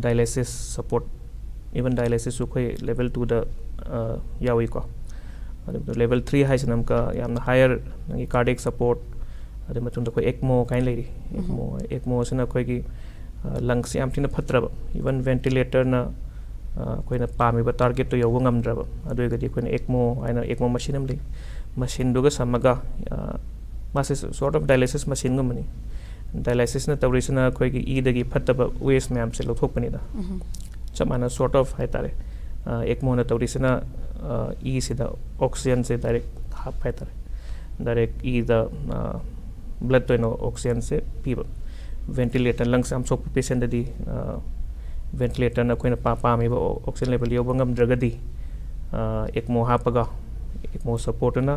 ꯗꯥꯏꯂꯥꯏꯁꯤꯁ ꯁꯄꯣꯔꯠ, ꯏꯚꯟ ꯗꯥꯏꯂꯥꯏꯁꯤꯁꯁꯨ ꯑꯩꯈꯣꯏ ꯂꯦꯚꯦꯜ ꯇꯨꯗ ꯌꯥꯎꯏꯀꯣ꯫ ꯑꯗꯨ ꯂꯦꯚꯦꯜ ꯊ꯭ꯔꯤ ꯍꯥꯏꯁꯤꯅ ꯑꯃꯨꯛꯀ ꯌꯥꯝꯅ ꯍꯥꯌꯔ, ꯅꯪꯒꯤ ꯀꯥꯔꯗꯤꯌꯦꯛ ꯁꯄꯣꯔꯠ, ꯑꯗꯨ ꯃꯇꯨꯡꯗ ꯑꯩꯈꯣꯏ ꯑꯦꯛꯃꯣ ꯀꯥꯏꯅ ꯂꯩꯔꯤ꯫ ꯎꯝ ꯑꯦꯛꯃꯣ ꯑꯦꯛꯃꯣꯁꯤꯅ ꯑꯩꯈꯣꯏꯒꯤ ꯂꯪꯁ ꯌꯥꯝ ꯊꯤꯅ ꯐꯠꯇ꯭ꯔꯕ, ꯏꯚꯟ ꯚꯦꯟꯇꯤꯂꯦꯇꯔꯅ ꯑꯩꯈꯣꯏꯅ ꯄꯥꯝꯃꯤꯕ ꯇꯥꯔꯒꯦꯠꯇꯣ ꯌꯧꯕ ꯉꯝꯗ꯭ꯔꯕ, ꯑꯗꯨ ꯑꯣꯏꯔꯒꯗꯤ ꯑꯩꯈꯣꯏꯅ ꯑꯦꯛꯃꯣ ꯍꯥꯏꯅ ꯑꯦꯛꯃꯣ ꯃꯁꯤꯟ ꯑꯃ ꯂꯩ, ꯃꯁꯤꯟꯗꯨꯒ ꯁꯝꯃꯒ, ꯑ, ꯃꯥꯁꯦ ꯁꯣꯔꯠ ꯑꯣꯐ ꯗꯥꯏꯂꯥꯏꯁꯤꯁ ꯃꯁꯤꯟꯒꯨꯝꯕꯅꯤ꯫ ꯗꯥꯏꯂꯥꯏꯁꯤꯁꯅ ꯇꯧꯔꯤꯁꯤꯅ ꯑꯩꯈꯣꯏꯒꯤ ꯏꯗꯒꯤ ꯐꯠꯇꯕ ꯋꯦꯁ ꯃꯌꯥꯝꯁꯦ ꯂꯧꯊꯣꯛꯄꯅꯤꯗ꯫ ꯎꯝ ꯆꯞ ꯃꯥꯟꯅ ꯁꯣꯔꯠ ꯑꯣꯐ ꯍꯥꯏꯇꯥꯔꯦ꯫ ꯑ, ꯑꯦꯛꯃꯣꯅ ꯇꯧꯔꯤꯁꯤꯅ, ꯑ, ꯏꯁꯤꯗ ꯑꯣꯛꯁꯤꯖꯟꯁꯦ ꯗꯥꯏꯔꯦꯛ ꯍꯥꯞꯄ ꯍꯥꯏꯇꯥꯔꯦ, ꯗꯥꯏꯔꯦꯛ ꯏꯗ ꯕ꯭ꯂꯗ ꯑꯣꯏꯅ ꯑꯣꯛꯁꯤꯖꯟꯁꯦ ꯄꯤꯕ꯫ ꯚꯦꯟꯇꯤꯂꯦꯇꯔ, ꯂꯪꯁ ꯌꯥꯝ ꯁꯣꯛꯄ ꯄꯦꯁꯦꯟꯗꯗꯤ ꯚꯦꯟꯇꯤꯂꯦꯇꯔꯅ ꯑꯩꯈꯣꯏꯅ ꯄꯥ- ꯄꯥꯝꯃꯤꯕ ꯑꯣꯛꯁꯤꯖꯟ ꯂꯦꯚꯦꯜ ꯌꯧꯕ ꯉꯝꯗ꯭ꯔꯒꯗꯤ ꯑꯦꯛꯃꯣ ꯍꯥꯞꯄꯒ, ꯑꯦꯛꯃꯣ ꯁꯄꯣꯔꯠꯇꯨꯅ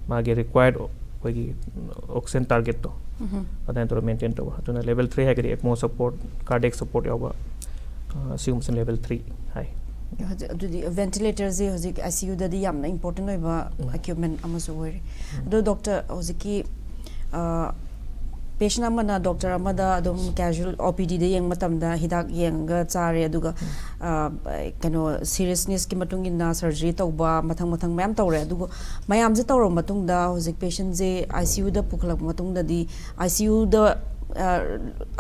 ꯃꯥꯒꯤ ꯔꯤꯀ꯭ꯋꯥꯌꯔ ꯑꯩꯈꯣꯏꯒꯤ ꯑꯣꯛꯁꯤꯖꯟ ꯇꯥꯔꯒꯦꯠꯇꯣ ꯎꯝ ꯑꯗꯨꯃꯥꯏꯅ ꯇꯧꯔꯒ ꯃꯦꯟꯇꯦꯟ ꯇꯧꯕ꯫ ꯑꯗꯨꯅ ꯂꯦꯚꯦꯜ ꯊ꯭ꯔꯤ ꯍꯥꯏꯔꯒꯗꯤ ꯑꯦꯛꯃꯣ ꯁꯄꯣꯔꯠ, ꯀꯥꯔꯗꯤꯌꯦꯛ ꯁꯄꯣꯔꯠ ꯌꯥꯎꯕ, ꯑ, ꯁꯤꯒꯨꯝꯕꯁꯤꯅ ꯂꯦꯚꯦꯜ ꯊ꯭ꯔꯤ ꯍꯥꯏ꯫ ꯍꯧꯖꯤꯛ ꯑꯗꯨꯗꯤ ꯚꯦꯟꯇꯤꯂꯦꯇꯔꯁꯦ ꯍꯧꯖꯤꯛ ꯑꯥꯏ ꯁꯤ ꯌꯨꯗꯗꯤ ꯌꯥꯝꯅ ꯏꯝꯄꯣꯔꯇꯦꯟ ꯑꯣꯏꯕ ꯎꯝ꯫ ꯏꯀ꯭ꯋꯤꯞꯃꯦꯟ ꯑꯃꯁꯨ ꯑꯣꯏꯔꯦ꯫ ꯎꯝ꯫ ꯑꯗꯣ ꯗꯣꯛꯇꯔ, ꯍꯧꯖꯤꯛꯀꯤ ꯄꯦꯁꯦꯟ ꯑꯃꯅ ꯗꯣꯛꯇꯔ ꯑꯃꯗ ꯑꯗꯨꯝ ꯀꯦꯖꯨꯋꯦꯜ ꯑꯣ ꯄꯤ ꯗꯤꯗ ꯌꯦꯡꯕ ꯃꯇꯝꯗ ꯍꯤꯗꯥꯛ ꯌꯦꯡꯉꯒ ꯆꯥꯔꯦ, ꯑꯗꯨꯒ ꯑ, ꯀꯩꯅꯣ, ꯁꯤꯔꯤꯌꯁꯅꯦꯁꯀꯤ ꯃꯇꯨꯡ ꯏꯟꯅ ꯁꯔꯖꯔꯤ ꯇꯧꯕ, ꯃꯊꯪ ꯃꯊꯪ ꯃꯌꯥꯝ ꯇꯧꯔꯦ꯫ ꯑꯗꯨꯒ ꯃꯌꯥꯝꯁꯦ ꯇꯧꯔꯕ ꯃꯇꯨꯡꯗ ꯍꯧꯖꯤꯛ ꯄꯦꯁꯦꯟꯁꯦ ꯑꯥꯏ ꯁꯤ ꯌꯨꯗ ꯄꯨꯈꯠꯂꯛꯄ ꯃꯇꯨꯡꯗꯗꯤ ꯑꯥꯏ ꯁꯤ ꯌꯨꯗ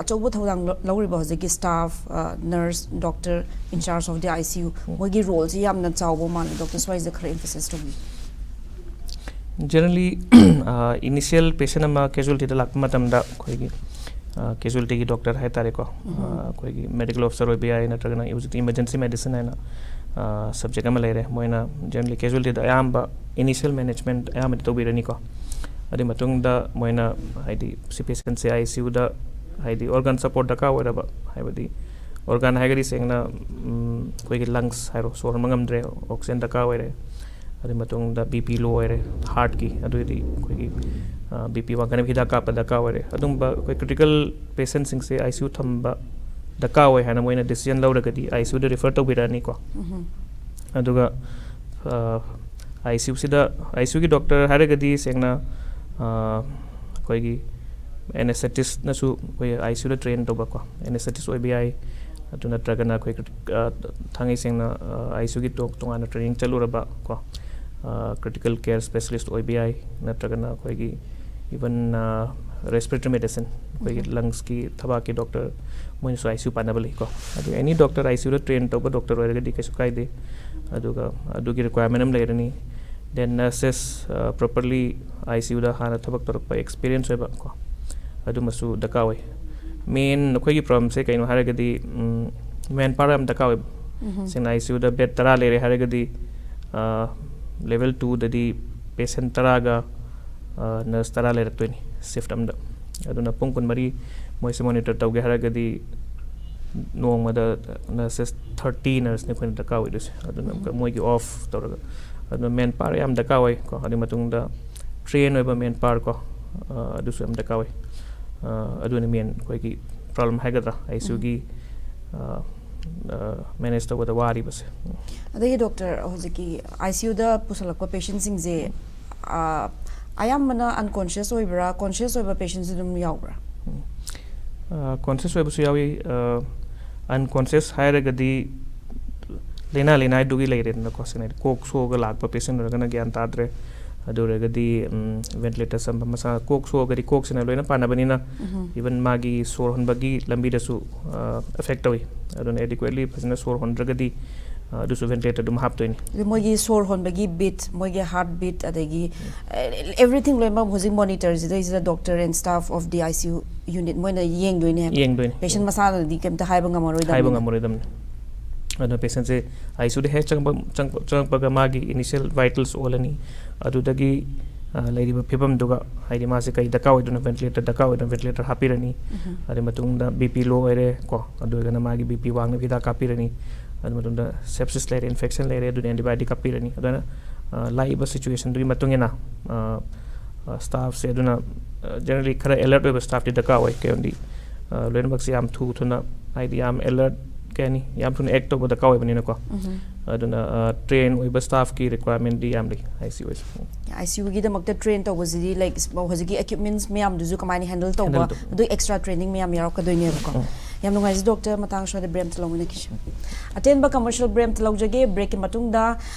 ꯑꯆꯧꯕ ꯊꯧꯗꯥꯡ ꯂꯧ- ꯂꯧꯔꯤꯕ ꯍꯧꯖꯤꯛꯀꯤ staff, nurse, doctor, in charge of the I C U, ꯃꯣꯏꯒꯤ ꯔꯣꯜꯁꯦ ꯌꯥꯝꯅ ꯆꯥꯎꯕ ꯃꯥꯜꯂꯦ꯫ ꯗꯣꯛꯇꯔ, ꯁ꯭ꯋꯥꯏꯁꯤꯗ ꯈꯔ ꯑꯦꯝꯐꯁꯥꯏꯁ ꯇꯧꯕꯤꯌꯨ꯫ ꯖꯦꯅꯔꯦꯜꯂꯤ ꯏꯅꯤꯁꯤꯌꯦꯜ ꯄꯦꯁꯦꯟ ꯑꯃ ꯀꯦꯖꯨꯋꯦꯜꯇꯤꯗ ꯂꯥꯛꯄ ꯃꯇꯝꯗ ꯑꯩꯈꯣꯏꯒꯤ ꯀꯦꯖꯨꯋꯦꯜꯇꯤꯒꯤ ꯗꯣꯛꯇꯔ ꯍꯥꯏꯇꯥꯔꯦꯀꯣ, ꯑ, ꯑꯩꯈꯣꯏꯒꯤ ꯃꯦꯗꯤꯀꯦꯜ ꯑꯣꯐꯤꯁꯔ ꯑꯣꯏꯕ ꯌꯥꯏ, ꯅꯠꯇ꯭ꯔꯒꯅ ꯍꯧꯖꯤꯛꯇꯤ ꯏꯃꯔꯖꯦꯟꯁꯤ ꯃꯦꯗꯤꯁꯤꯟ ꯍꯥꯏꯅ ꯁꯕꯖꯦꯛ ꯑꯃ ꯂꯩꯔꯦ꯫ ꯃꯣꯏꯅ ꯖꯦꯅꯔꯦꯜꯂꯤ ꯀꯦꯖꯨꯋꯦꯜꯇꯤꯗ ꯑꯌꯥꯝꯕ ꯏꯅꯤꯁꯤꯌꯦꯜ ꯃꯦꯅꯦꯖꯃꯦꯟꯠ ꯑꯌꯥꯝꯕꯗꯤ ꯇꯧꯕꯤꯔꯅꯤꯀꯣ꯫ ꯑꯗꯨꯒꯤ ꯃꯇꯨꯡꯗ ꯃꯣꯏꯅ ꯍꯥꯏꯗꯤ ꯁꯤ ꯄꯦꯁꯦꯟꯁꯦ ꯑꯥꯏ ꯁꯤ ꯌꯨꯗ ꯍꯥꯏꯗꯤ ꯑꯣꯔꯒꯥꯟ ꯁꯄꯣꯔꯠ ꯗꯔꯀꯥꯔ ꯑꯣꯏꯔꯕ, ꯍꯥꯏꯕꯗꯤ ꯑꯣꯔꯒꯥꯟ ꯍꯥꯏꯔꯒꯗꯤ ꯁꯦꯡꯅ ꯎꯝ, ꯑꯩꯈꯣꯏꯒꯤ ꯂꯪꯁ ꯍꯥꯏꯔꯣ, ꯁꯣꯔ ꯍꯣꯟꯕ ꯉꯝꯗ꯭ꯔꯦ, ꯑꯣꯛꯁꯤꯖꯦꯟ ꯗꯔꯀꯥꯔ ꯑꯣꯏꯔꯦ꯫ ꯑꯗꯨꯒꯤ ꯃꯇꯨꯡꯗ ꯕꯤ ꯄꯤ ꯂꯣ ꯑꯣꯏꯔꯦ, ꯍꯥꯔꯠꯀꯤ, ꯑꯗꯨꯏꯗꯤ ꯑꯩꯈꯣꯏꯒꯤ ꯕꯤ ꯄꯤ ꯋꯥꯡꯈꯠꯅꯕ ꯍꯤꯗꯥꯛ ꯀꯥꯞꯄ ꯗꯔꯀꯥꯔ ꯑꯣꯏꯔꯦ꯫ ꯑꯗꯨꯝꯕ ꯑꯩꯈꯣꯏ ꯀ꯭ꯔꯤꯇꯤꯀꯦꯜ ꯄꯦꯁꯦꯟꯁꯤꯡꯁꯦ ꯑꯥꯏ ꯁꯤ ꯌꯨ ꯊꯝꯕ ꯗꯔꯀꯥꯔ ꯑꯣꯏ ꯍꯥꯏꯅ ꯃꯣꯏꯅ ꯗꯤꯁꯤꯖꯟ ꯂꯧꯔꯒꯗꯤ ꯑꯥꯏ ꯁꯤ ꯌꯨꯗ ꯔꯤꯐꯔ ꯇꯧꯕꯤꯔꯛꯑꯅꯤꯀꯣ꯫ ꯑꯗꯨꯒ ꯑꯥꯏ ꯁꯤ ꯌꯨꯁꯤꯗ, ꯑꯥꯏ ꯁꯤ ꯌꯨꯒꯤ ꯗꯣꯛꯇꯔ ꯍꯥꯏꯔꯒꯗꯤ ꯁꯦꯡꯅ ꯑꯥ, ꯑꯩꯈꯣꯏꯒꯤ ꯑꯦꯅꯦꯁꯊꯦꯇꯤꯁꯅꯁꯨ ꯑꯩꯈꯣꯏ ꯑꯥꯏ ꯁꯤ ꯌꯨꯗ ꯇ꯭ꯔꯦꯟ ꯇꯧꯕꯀꯣ, ꯑꯦꯅꯦꯁꯊꯦꯇꯤꯁ ꯑꯣꯏꯕ ꯌꯥꯏ꯫ ꯑꯗꯨ ꯅꯠꯇ꯭ꯔꯒꯅ ꯑꯩꯈꯣꯏ ꯑꯥ, ꯊꯥꯡꯉꯩ ꯁꯦꯡꯅ ꯑꯥꯏ ꯁꯤ ꯌꯨꯒꯤ ꯇꯣꯉꯥꯟꯅ ꯇ꯭ꯔꯦꯅꯤꯡ ꯆꯠꯂꯨꯔꯕ ꯀꯣ, ꯀ꯭ꯔꯤꯇꯤꯀꯦꯜ ꯀꯦꯌꯔ ꯁ꯭ꯄꯦꯁꯤꯂꯤꯁ ꯑꯣꯏꯕ ꯌꯥꯏ, ꯅꯠꯇ꯭ꯔꯒꯅ ꯑꯩꯈꯣꯏꯒꯤ ꯏꯚꯟ ꯔꯦꯁꯄꯤꯔꯦꯇꯔꯤ ꯃꯦꯗꯤꯁꯤꯟ, ꯑꯩꯈꯣꯏꯒꯤ ꯂꯪꯁꯀꯤ ꯊꯕꯥꯛꯀꯤ ꯗꯣꯛꯇꯔ, ꯃꯣꯏꯅꯁꯨ ꯑꯥꯏ ꯁꯤ ꯌꯨ ꯄꯥꯟꯅꯕ ꯂꯩꯀꯣ꯫ ꯑꯗꯨ ꯑꯦꯅꯤ ꯗꯣꯛꯇꯔ ꯑꯥꯏ ꯁꯤ ꯌꯨꯗ ꯇ꯭ꯔꯦꯟ ꯇꯧꯕ ꯗꯣꯛꯇꯔ ꯑꯣꯏꯔꯒꯗꯤ ꯀꯩꯁꯨ ꯀꯥꯏꯗꯦ꯫ ꯑꯗꯨꯒ ꯑꯗꯨꯒꯤ ꯔꯤꯀ꯭ꯋꯥꯏꯔꯃꯦꯟ ꯑꯃ ꯂꯩꯔꯅꯤ꯫ Then nurses properly I C ꯌꯨꯗ ꯍꯥꯟꯅ ꯊꯕꯛ ꯇꯧꯔꯛꯄ ꯑꯦꯛꯁꯄꯤꯔꯤꯌꯦꯟꯁ ꯑꯣꯏꯕ ꯀꯣ, ꯑꯗꯨꯃꯁꯨ ꯗꯔꯀꯥꯔ ꯑꯣꯏ꯫ ꯃꯦꯟ ꯑꯩꯈꯣꯏꯒꯤ ꯄ꯭ꯔꯣꯕ꯭ꯂꯦꯝꯁꯦ ꯀꯩꯅꯣ ꯍꯥꯏꯔꯒꯗꯤ ꯃꯦꯟ ꯄꯥꯋꯔ ꯌꯥꯝ ꯗꯔꯀꯥꯔ ꯑꯣꯏꯕ꯫ ꯁꯦꯡꯅ ꯑꯥꯏ ꯁꯤ ꯌꯨꯗ ꯕꯦꯗ ꯇꯔꯥ ꯂꯩꯔꯦ ꯍꯥꯏꯔꯒꯗꯤ ꯂꯦꯚꯦꯜ ꯇꯨꯗꯗꯤ ꯄꯦꯁꯦꯟ ꯇꯔꯥꯒ ꯅꯔꯁ ꯇꯔꯥ ꯂꯩꯔꯛꯇꯣꯏꯅꯤ ꯁꯤꯐ ꯑꯃꯗ꯫ ꯑꯗꯨꯅ ꯄꯨꯡ ꯀꯨꯟꯃꯔꯤ ꯃꯣꯏꯁꯦ ꯃꯣꯅꯤꯇꯔ ꯇꯧꯒꯦ ꯍꯥꯏꯔꯒꯗꯤ ꯅꯣꯡꯃꯗ ꯅꯔꯁꯦꯁ ꯊꯥꯔꯇꯤ ꯅꯔꯁꯅꯤ ꯑꯩꯈꯣꯏꯅ ꯗꯔꯀꯥꯔ ꯑꯣꯏꯗꯣꯏꯁꯦ꯫ ꯑꯗꯨꯅ ꯑꯃꯨꯛꯀ ꯃꯣꯏꯒꯤ ꯑꯣꯐ ꯇꯧꯔꯒ, ꯑꯗꯨꯅ ꯃꯦꯟ ꯄꯥꯋꯔ ꯌꯥꯝ ꯗꯔꯀꯥꯔ ꯑꯣꯏ ꯀꯣ꯫ ꯑꯗꯨꯒꯤ ꯃꯇꯨꯡꯗ ꯇ꯭ꯔꯦꯟ ꯑꯣꯏꯕ ꯃꯦꯟ ꯄꯥꯋꯔ ꯀꯣ, ꯑꯗꯨꯁꯨ ꯌꯥꯝ ꯗꯔꯀꯥꯔ ꯑꯣꯏ꯫ ꯑꯗꯨꯅ ꯃꯦꯟ ꯑꯩꯈꯣꯏꯒꯤ ꯄ꯭ꯔꯣꯕ꯭ꯂꯦꯝ ꯍꯥꯏꯒꯗ꯭ꯔꯥ, ꯑꯥꯏ ꯁꯤ ꯌꯨꯒꯤ ꯃꯦꯅꯦꯖ ꯇꯧꯕꯗ ꯋꯥꯔꯤꯕꯁꯦ꯫ ꯑꯗꯒꯤ ꯗꯣꯛꯇꯔ, ꯍꯧꯖꯤꯛꯀꯤ ꯑꯥꯏ ꯁꯤ ꯌꯨꯗ ꯄꯨꯁꯜꯂꯛꯄ ꯄꯦꯁꯦꯟꯁꯤꯡꯁꯦ ꯑꯌꯥꯝꯕꯅ ꯑꯟꯀꯣꯟꯁꯤꯌꯁ ꯑꯣꯏꯕ꯭ꯔꯥ, ꯀꯣꯟꯁꯤꯌꯁ ꯑꯣꯏꯕ ꯄꯦꯁꯦꯟꯁ ꯑꯗꯨꯝ ꯌꯥꯎꯕ꯭ꯔꯥ? ꯀꯣꯟꯁꯤꯌꯁ ꯑꯣꯏꯕꯁꯨ ꯌꯥꯎꯏ꯫ ꯑꯟꯀꯣꯟꯁꯤꯌꯁ ꯍꯥꯏꯔꯒꯗꯤ ꯂꯥꯏꯅꯥ ꯂꯥꯏꯅꯥꯗꯨꯒꯤ ꯂꯩꯔꯦꯗꯅꯀꯣ꯫ ꯁꯦꯡꯅ ꯍꯥꯏꯗꯤ ꯀꯣꯛ ꯁꯣꯛꯑꯒ ꯂꯥꯛꯄ ꯄꯦꯁꯦꯟ ꯑꯣꯏꯔꯒꯅ ꯒ꯭ꯌꯥꯟ ꯇꯥꯗ꯭ꯔꯦ꯫ ꯑꯗꯨ ꯑꯣꯏꯔꯒꯗꯤ ꯚꯦꯟꯇꯤꯂꯦꯇꯔ ꯆꯟꯕ ꯃꯁꯥ, ꯀꯣꯛ ꯁꯣꯛꯑꯒꯗꯤ ꯀꯣꯛꯁꯤꯅ ꯂꯣꯏꯅ ꯄꯥꯟꯅꯕꯅꯤꯅ, ꯏꯚꯟ ꯃꯥꯒꯤ ꯁꯣꯔ ꯍꯣꯟꯕꯒꯤ ꯂꯝꯕꯤꯗꯁꯨ ꯑꯦꯐꯦꯛ ꯇꯧꯏ꯫ ꯑꯗꯨꯅ ꯑꯦꯗꯤꯀ꯭ꯋꯦꯠꯂꯤ ꯐꯖꯅ ꯁꯣꯔ ꯍꯣꯟꯗ꯭ꯔꯒꯗꯤ ꯑꯗꯨꯁꯨ ꯚꯦꯟꯇꯤꯂꯦꯇꯔ ꯑꯗꯨꯝ ꯍꯥꯞꯇꯣꯏꯅꯤ꯫ ꯑꯗꯨ ꯃꯣꯏꯒꯤ ꯁꯣꯔ ꯍꯣꯟꯕꯒꯤ ꯕꯤꯠ, ꯃꯣꯏꯒꯤ ꯍꯥꯔꯠ ꯕꯤꯠ, ꯑꯗꯒꯤ ꯑꯦꯚ꯭ꯔꯤꯊꯤꯡ ꯂꯣꯏꯅꯃꯛ ꯍꯧꯖꯤꯛ ꯃꯣꯅꯤꯇꯔꯁꯤꯗꯩꯁꯤꯗ doctor and staff of the I C U unit ꯃꯣꯏꯅ ꯌꯦꯡꯗꯣꯏꯅꯦ ꯍꯥꯏꯕ꯫ ꯌꯦꯡꯗꯣꯏꯅꯤ꯫ ꯄꯦꯁꯦꯟ ꯃꯁꯥꯅꯗꯤ ꯀꯩꯝꯇ ꯍꯥꯏꯕ ꯉꯝꯃꯔꯣꯏꯗꯕꯅꯤꯅ꯫ ꯍꯥꯏꯕ ꯉꯝꯃꯔꯣꯏꯗꯕꯅꯤ꯫ ꯑꯗꯨꯅ ꯄꯦꯁꯦꯟꯁꯦ ꯑꯥꯏ ꯁꯤ ꯌꯨꯗ ꯍꯦꯛ ꯆꯪꯕ ꯆꯪꯉꯛꯄꯒ ꯃꯥꯒꯤ ꯏꯅꯤꯁꯤꯌꯦꯜ ꯚꯥꯏꯇꯦꯜꯁ ꯑꯣꯜꯂꯅꯤ꯫ ꯑꯗꯨꯗꯒꯤ ꯂꯩꯔꯤꯕ ꯐꯤꯕꯝꯗꯨꯒ, ꯍꯥꯏꯗꯤ ꯃꯥꯁꯦ ꯀꯩ ꯗꯔꯀꯥꯔ ꯑꯣꯏꯗꯣꯏꯅꯣ, ꯚꯦꯟꯇꯤꯂꯦꯇꯔ ꯗꯔꯀꯥꯔ ꯑꯣꯏꯗꯣꯏꯅꯣ, ꯚꯦꯟꯇꯤꯂꯦꯇꯔ ꯍꯥꯞꯄꯤꯔꯅꯤ꯫ ꯑꯗꯨꯒꯤ ꯃꯇꯨꯡꯗ ꯕꯤ ꯄꯤ ꯂꯣ ꯑꯣꯏꯔꯦ ꯀꯣ, ꯑꯗꯨ ꯑꯣꯏꯔꯒꯅ ꯃꯥꯒꯤ ꯕꯤ ꯄꯤ ꯋꯥꯡꯅꯕ ꯍꯤꯗꯥꯛ ꯀꯥꯞꯄꯤꯔꯅꯤ꯫ ꯑꯗꯨ ꯃꯇꯨꯡꯗ ꯁꯦꯞꯁꯤꯁ ꯂꯩꯔꯦ, ꯏꯟꯐꯦꯛꯁꯟ ꯂꯩꯔꯦ, ꯑꯗꯨꯅ ꯑꯦꯟꯇꯤꯕꯥꯌꯣꯇꯤꯛ ꯀꯥꯞꯄꯤꯔꯅꯤ꯫ ꯑꯗꯨꯅ ꯂꯥꯛꯏꯕ ꯁꯤꯆꯨꯋꯦꯁꯟꯗꯨꯒꯤ ꯃꯇꯨꯡ ꯏꯟꯅ ꯁ꯭ꯇꯥꯐꯁꯦ ꯑꯗꯨꯅ ꯖꯦꯅꯔꯦꯂꯤ ꯈꯔ ꯑꯦꯂꯔꯠ ꯑꯣꯏꯕ ꯁ꯭ꯇꯥꯐꯇꯤ ꯗꯔꯀꯥꯔ ꯑꯣꯏ꯫ ꯀꯩꯒꯤꯅꯣꯗꯤ ꯂꯣꯏꯅꯃꯛꯁꯦ ꯌꯥꯝ ꯊꯨ ꯊꯨꯅ, ꯍꯥꯏꯗꯤ ꯌꯥꯝ ꯑꯦꯂꯔꯠ, ꯀꯩ ꯍꯥꯏꯅꯤ, ꯌꯥꯝ ꯊꯨꯅ ꯑꯦꯛ ꯇꯧꯕ ꯗꯔꯀꯥꯔ ꯑꯣꯏꯕꯅꯤꯅꯀꯣ꯫ ꯑꯗꯨꯅ ꯇ꯭ꯔꯦꯟ ꯑꯣꯏꯕ ꯁ꯭ꯇꯥꯐꯀꯤ ꯔꯤꯀ꯭ꯋꯥꯌꯔꯃꯦꯟꯗꯤ ꯌꯥꯝ ꯂꯩ ꯑꯥꯏ ꯁꯤ ꯌꯨ ꯑꯣꯏꯁꯨ꯫ ꯑꯥꯏ ꯁꯤ ꯌꯨꯒꯤꯗꯃꯛꯇ ꯇ꯭ꯔꯦꯟ ꯇꯧꯕꯁꯤꯗꯤ, ꯂꯥꯏꯛ, ꯍꯧꯖꯤꯛꯀꯤ ꯏꯀ꯭ꯋꯤꯞꯃꯦꯟꯠꯁ ꯃꯌꯥꯝꯗꯨꯁꯨ ꯀꯃꯥꯏꯅ ꯍꯦꯟꯗꯜ ꯇꯧꯕ, ꯍꯦꯟꯗꯜ ꯇꯧ- ꯑꯗꯨ ꯑꯦꯛꯁꯇ꯭ꯔꯥ ꯇ꯭ꯔꯦꯅꯤꯡ ꯃꯌꯥꯝ ꯌꯥꯎꯔꯛꯀꯗꯣꯏꯅꯦꯕꯀꯣ꯫ ꯌꯥꯝ ꯅꯨꯡꯉꯥꯏꯖꯩ ꯗꯣꯛꯇꯔ, ꯃꯇꯥꯡ ꯁ꯭ꯋꯥꯏꯗ ꯕ꯭ꯔꯦꯛ ꯑꯃꯇ ꯂꯧꯃꯤꯟꯅꯈꯤꯁꯦ꯫ ꯑꯇꯦꯟꯕ ꯀꯃꯔꯁꯤꯌꯦꯜ ꯕ꯭ꯔꯦꯛ ꯑꯃꯇ ꯂꯧꯖꯒꯦ꯫ ꯕ꯭ꯔꯦꯛꯀꯤ ꯃꯇꯨꯡꯗ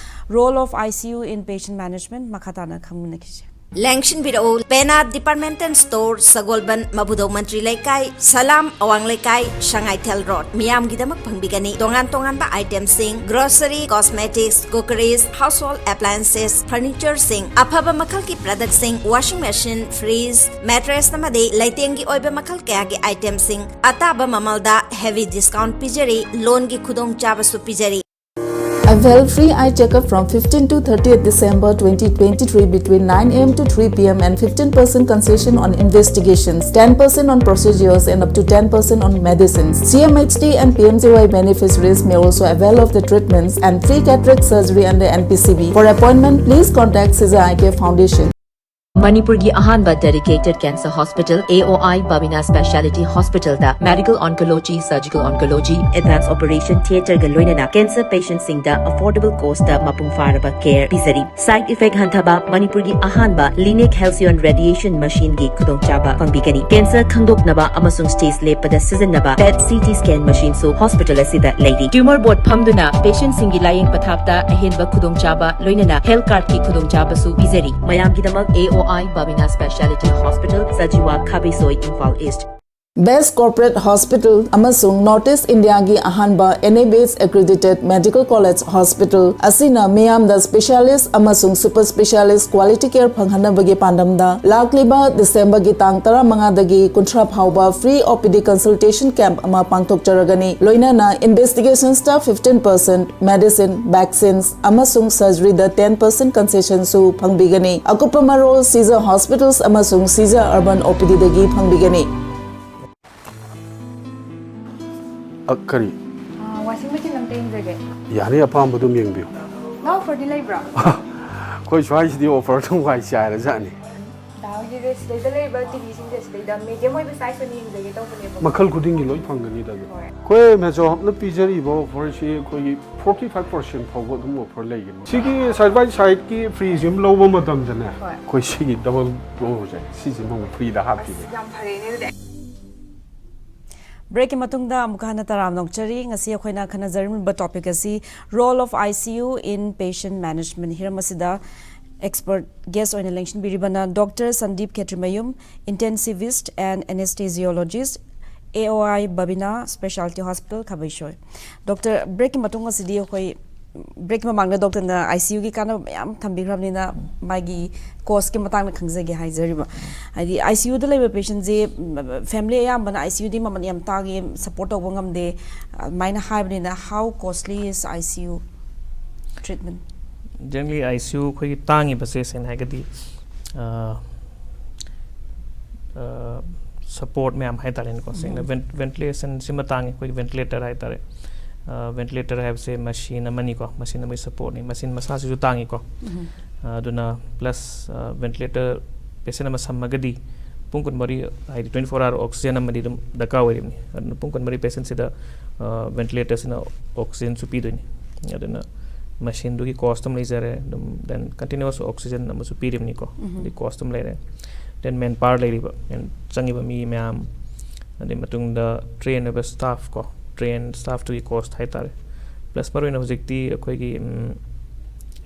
Role of I C U in Patient Management ꯃꯈꯥ ꯇꯥꯅ ꯈꯪꯃꯤꯟꯅꯈꯤꯁꯦ꯫ ꯂꯦꯡꯁꯤꯟꯕꯤꯔꯛꯎ, ꯄꯦꯅꯥ ꯗꯤꯄꯥꯔꯠꯃꯦꯟꯇꯦꯜ ꯁ꯭ꯇꯣꯔ, ꯁꯒꯣꯜꯕꯟ, ꯃꯕꯨꯗꯧ ꯃꯟꯇ꯭ꯔꯤ ꯂꯩꯀꯥꯏ, ꯁꯂꯥꯝ, ꯑꯋꯥꯡ ꯂꯩꯀꯥꯏ, ꯁꯉꯥꯏꯊꯦꯜ ꯔꯣꯗ꯫ ꯃꯤꯌꯥꯝꯒꯤꯗꯃꯛ ꯐꯪꯕꯤꯒꯅꯤ ꯇꯣꯉꯥꯟ ꯇꯣꯉꯥꯟꯕ ꯑꯥꯏꯇꯦꯝꯁꯤꯡ, ꯒ꯭ꯔꯣꯁꯔꯤ, ꯀꯣꯁꯃꯦꯇꯤꯛꯁ, ꯀꯨꯀꯔꯤꯁ, ꯍꯥꯎꯁꯍꯣꯜ ꯑꯦꯄ꯭ꯂꯥꯏꯟꯁꯦꯁ, ꯐꯔꯅꯤꯆꯔꯁꯤꯡ, ꯑꯐꯕ ꯃꯈꯜꯒꯤ ꯄ꯭ꯔꯗꯛꯁꯤꯡ, ꯋꯥꯁꯤꯡ ꯃꯦꯁꯤꯟ, ꯐ꯭ꯔꯤꯖ, ꯃꯦꯇ꯭ꯔꯦꯁ ꯑꯃꯗꯤ ꯂꯩꯇꯦꯡꯒꯤ ꯑꯣꯏꯕ ꯃꯈꯜ ꯀꯌꯥꯒꯤ ꯑꯥꯏꯇꯦꯝꯁꯤꯡ ꯑꯇꯥꯕ ꯃꯃꯜꯗ ꯍꯦꯚꯤ ꯗꯤꯁꯀꯥꯎꯟꯠ ꯄꯤꯖꯔꯤ, ꯂꯣꯟꯒꯤ ꯈꯨꯗꯣꯡꯆꯥꯕꯁꯨ ꯄꯤꯖꯔꯤ꯫ Avail free eye checkup from fifteenth to thirtieth December twenty twenty-three between nine A M to three P M and fifteen percent concession on investigations, ten percent on procedures and up to ten percent on medicines. C M H T and P M J Y beneficiaries may also avail of the treatments and free cataract surgery under N P C B. For appointment, please contact Caesar Eye Care Foundation. ꯃꯅꯤꯄꯨꯔꯒꯤ ꯑꯍꯥꯟꯕ dedicated cancer hospital, A O I Babina Speciality Hospitalꯗ medical oncology, surgical oncology, advanced operation theatreꯒ ꯂꯣꯏꯅꯅ cancer patientꯁꯤꯡꯗ affordable costꯇ ꯃꯄꯨꯡ ꯐꯥꯔꯕ care ꯄꯤꯖꯔꯤ꯫ Side effect ꯍꯟꯊꯕ, ꯃꯅꯤꯄꯨꯔꯒꯤ ꯑꯍꯥꯟꯕ Linex Halcyon radiation machineꯒꯤ ꯈꯨꯗꯣꯡꯆꯥꯕ ꯐꯪꯕꯤꯒꯅꯤ꯫ Cancer ꯈꯪꯗꯣꯛꯅꯕ ꯑꯃꯁꯨꯡ stage ꯂꯦꯞꯄꯗ ꯁꯤꯖꯤꯟꯅꯕ PET C T scanꯃꯁꯤꯟꯁꯨ hospital ꯑꯁꯤꯗ ꯂꯩꯔꯤ꯫ Tumor board ꯐꯝꯗꯨꯅ patientꯁꯤꯡꯒꯤ ꯂꯥꯌꯦꯡ ꯄꯊꯥꯞꯇ ꯑꯍꯦꯟꯕ ꯈꯨꯗꯣꯡꯆꯥꯕ ꯂꯣꯏꯅꯅ health cardꯀꯤ ꯈꯨꯗꯣꯡꯆꯥꯕꯁꯨ ꯄꯤꯖꯔꯤ꯫ ꯃꯌꯥꯝꯒꯤꯗꯃꯛ A O I Babina Speciality Hospital, Sajiwa, ꯈꯥꯕꯩꯁꯣꯏ, Imphal East꯫ Best Corporate Hospital ꯑꯃꯁꯨꯡ North East Indiaꯒꯤ ꯑꯍꯥꯟꯕ N A B H accredited medical college hospital ꯑꯁꯤꯅ ꯃꯤꯌꯥꯝꯗ specialist ꯑꯃꯁꯨꯡ super specialist quality care ꯐꯪꯍꯟꯅꯕꯒꯤ ꯄꯥꯟꯗꯝꯗ ꯂꯥꯛꯂꯤꯕ ꯗꯤꯁꯦꯝꯕꯔꯒꯤ ꯇꯥꯡ ꯇꯔꯥꯃꯉꯥꯗꯒꯤ ꯀꯨꯟꯊ꯭ꯔꯥ ꯐꯥꯎꯕ free O P D consultation camp ꯑꯃ ꯄꯥꯡꯊꯣꯛꯆꯔꯒꯅꯤ꯫ ꯂꯣꯏꯅꯅ investigation staff fifteen percent, medicine, vaccines ꯑꯃꯁꯨꯡ surgeryꯗ ten percent concessionꯁꯨ ꯐꯪꯕꯤꯒꯅꯤ꯫ ꯑꯀꯨꯞꯄ ꯃꯔꯣꯜ Caesar Hospitals ꯑꯃꯁꯨꯡ Caesar Urban O P Dꯗꯒꯤ ꯐꯪꯕꯤꯒꯅꯤ꯫ ꯑ, ꯀꯔꯤ? ꯋꯥꯁꯤꯡ ꯃꯦꯆꯤꯟ ꯑꯝꯇ ꯌꯦꯡꯖꯒꯦ꯫ ꯌꯥꯅꯤ, ꯑꯄꯥꯝꯕ ꯑꯗꯨꯝ ꯌꯦꯡꯕꯤꯌꯨ꯫ ꯅꯣ ꯑꯣꯐꯔꯗꯤ ꯂꯩꯕ꯭ꯔꯣ? ꯑꯩꯈꯣꯏ ꯁ꯭ꯋꯥꯏꯁꯤꯗꯤ ꯑꯣꯐꯔ ꯑꯗꯨꯝ ꯋꯥꯏ ꯆꯥꯏꯔꯖꯥꯠꯅꯤ꯫ ꯗꯥ ꯍꯣꯏꯒꯤꯁꯦ ꯁꯤꯗꯩꯗ ꯂꯩꯔꯤꯕ ꯇꯤ ꯚꯤꯁꯤꯡꯁꯦ ꯁꯤꯗꯩꯗ ꯃꯦꯗꯤꯌꯝ ꯑꯣꯏꯕ ꯁꯥꯏꯖ ꯑꯣꯏꯅ ꯌꯦꯡꯖꯒꯦ ꯇꯧꯕꯅꯦꯕ꯫ ꯃꯈꯜ ꯈꯨꯗꯤꯡꯒꯤ ꯂꯣꯏ ꯐꯪꯒꯅꯤꯗ ꯑꯗꯨꯝ꯫ ꯍꯣꯏ꯫ ꯑꯩꯈꯣꯏ ꯃꯦꯖꯣ ꯍꯕꯅ ꯄꯤꯖꯔꯤꯕ ꯑꯣꯐꯔꯁꯤ ꯑꯩꯈꯣꯏꯒꯤ forty five percent ꯐꯥꯎꯕ ꯑꯗꯨꯝ ꯑꯣꯐꯔ ꯂꯩꯒꯅꯤ꯫ ꯁꯤꯒꯤ ꯁꯥꯏꯠ ꯕꯥꯏ ꯁꯥꯏꯠꯀꯤ ꯐ꯭ꯔꯤꯖꯁꯤ ꯑꯃ ꯂꯧꯕ ꯃꯇꯝꯗꯅꯦ, ꯍꯣꯏ꯫ ꯑꯩꯈꯣꯏ ꯁꯤꯒꯤ ꯗꯕꯜ ꯗꯣꯔꯁꯦ ꯁꯤꯁꯤꯃ ꯑꯃꯨꯛ ꯐ꯭ꯔꯤꯗ ꯍꯥꯞꯈꯤꯅꯤ꯫ ꯌꯥꯝ ꯐꯔꯦꯅꯦ ꯑꯗꯨꯗꯤ꯫ ꯕ꯭ꯔꯦꯛꯀꯤ ꯃꯇꯨꯡꯗ ꯑꯃꯨꯛꯀ ꯍꯟꯅ ꯇꯔꯥꯝꯅ ꯑꯣꯛꯆꯔꯤ꯫ ꯉꯁꯤ ꯑꯩꯈꯣꯏꯅ ꯈꯟꯅꯖꯔꯝꯂꯤꯕ ꯇꯣꯄꯤꯛ ꯑꯁꯤ Role of I C U in Patient Management꯫ ꯍꯤꯔꯝ ꯑꯁꯤꯗ ꯑꯦꯛꯁꯄꯔꯠ ꯒꯦꯁ ꯑꯣꯏꯅ ꯂꯦꯡꯁꯤꯟꯕꯤꯔꯤꯕꯅ doctor Sandeep Khetrimayum, intensivist and anesthesiologist, A O I Babina Specialty Hospital, ꯈꯥꯕꯩꯁꯣꯏ꯫ ꯗꯣꯛꯇꯔ, ꯕ꯭ꯔꯦꯛꯀꯤ ꯃꯇꯨꯡ ꯑꯁꯤꯗꯤ ꯑꯩꯈꯣꯏ ꯕ꯭ꯔꯦꯛꯀꯤ ꯃꯃꯥꯡꯗ ꯗꯣꯛꯇꯔꯅ I C U ꯒꯤ ꯀꯥꯟꯅꯕ ꯃꯌꯥꯝ ꯊꯝꯕꯤꯈ꯭ꯔꯕꯅꯤꯅ ꯃꯥꯒꯤ ꯀꯣꯁꯀꯤ ꯃꯇꯥꯡꯗ ꯈꯪꯖꯒꯦ ꯍꯥꯏꯖꯔꯤꯕ꯫ ꯍꯥꯏꯗꯤ I C U ꯗ ꯂꯩꯕ ꯄꯦꯁꯦꯟꯁꯦ ꯐꯦꯃꯤꯂꯤ ꯑꯌꯥꯝꯕꯅ I C U ꯗꯤ ꯃꯃꯜ ꯌꯥꯝ ꯇꯥꯡꯉꯦ, ꯁꯞꯄꯣꯔꯠ ꯇꯧꯕ ꯉꯝꯗꯦ ꯑꯗꯨꯃꯥꯏꯅ ꯍꯥꯏꯕꯅꯤꯅ, how costly is I C U treatment? ꯖꯦꯅꯔꯦꯜꯂꯤ I C U ꯑꯩꯈꯣꯏꯒꯤ ꯇꯥꯡꯉꯤꯕꯁꯦ ꯁꯦꯡꯅ ꯍꯥꯏꯔꯒꯗꯤ ꯁꯞꯄꯣꯔꯠ ꯃꯌꯥꯝ ꯍꯥꯏꯇꯥꯔꯦꯅꯦꯀꯣ꯫ ꯁꯦꯡꯅ ꯚꯦꯟꯇꯤꯂꯦꯁꯟꯁꯤꯃ ꯇꯥꯡꯉꯤ, ꯑꯩꯈꯣꯏꯒꯤ ꯚꯦꯟꯇꯤꯂꯦꯇꯔ ꯍꯥꯏꯇꯥꯔꯦ꯫ ꯚꯦꯟꯇꯤꯂꯦꯇꯔ ꯍꯥꯏꯕꯁꯦ ꯃꯁꯤꯟ ꯑꯃꯅꯤꯀꯣ, ꯃꯁꯤꯟ ꯑꯃꯒꯤ ꯁꯞꯄꯣꯔꯠꯅꯤ꯫ ꯃꯁꯤꯟ ꯃꯁꯥꯁꯤꯁꯨ ꯇꯥꯡꯉꯤꯀꯣ꯫ ꯑꯗꯨꯅ ꯄ꯭ꯂꯁ ꯚꯦꯟꯇꯤꯂꯦꯇꯔ ꯄꯦꯁꯦꯟ ꯑꯃ ꯁꯝꯃꯒꯗꯤ ꯄꯨꯡ ꯀꯨꯟꯃꯔꯤ, ꯍꯥꯏꯗꯤ twenty four hour oxygen ꯑꯃꯗꯤ ꯑꯗꯨꯝ ꯗꯔꯀꯥꯔ ꯑꯣꯏꯔꯤꯕꯅꯤ꯫ ꯑꯗꯨꯅ ꯄꯨꯡ ꯀꯨꯟꯃꯔꯤ ꯄꯦꯁꯦꯟꯁꯤꯗ ꯚꯦꯟꯇꯤꯂꯦꯇꯔꯁꯤꯅ ꯑꯣꯛꯁꯤꯖꯟꯁꯨ ꯄꯤꯗꯣꯏꯅꯤ꯫ ꯑꯗꯨꯅ ꯃꯁꯤꯟꯗꯨꯒꯤ ꯀꯣꯁꯇꯨ ꯑꯃ ꯂꯩꯖꯔꯦ꯫ ꯑꯗꯨꯝ then continuous oxygen ꯑꯃꯁꯨ ꯄꯤꯔꯤꯕꯅꯤꯀꯣ꯫ ꯑꯗꯨꯒꯤ ꯀꯣꯁꯇꯨ ꯑꯃ ꯂꯩꯔꯦ꯫ Then manpower ꯂꯩꯔꯤꯕ, ꯆꯪꯉꯤꯕ ꯃꯤ ꯃꯌꯥꯝ, ꯑꯗꯨꯒꯤ ꯃꯇꯨꯡꯗ ꯇ꯭ꯔꯦꯟ ꯑꯣꯏꯕ ꯁ꯭ꯇꯥꯐ ꯀꯣ, ꯇ꯭ꯔꯦꯟ ꯁ꯭ꯇꯥꯐꯇꯨꯒꯤ ꯀꯣꯁ ꯍꯥꯏꯇꯥꯔꯦ꯫ ꯄ꯭ꯂꯁ ꯃꯔꯨꯑꯣꯏꯅ ꯍꯧꯖꯤꯛꯇꯤ ꯑꯩꯈꯣꯏꯒꯤ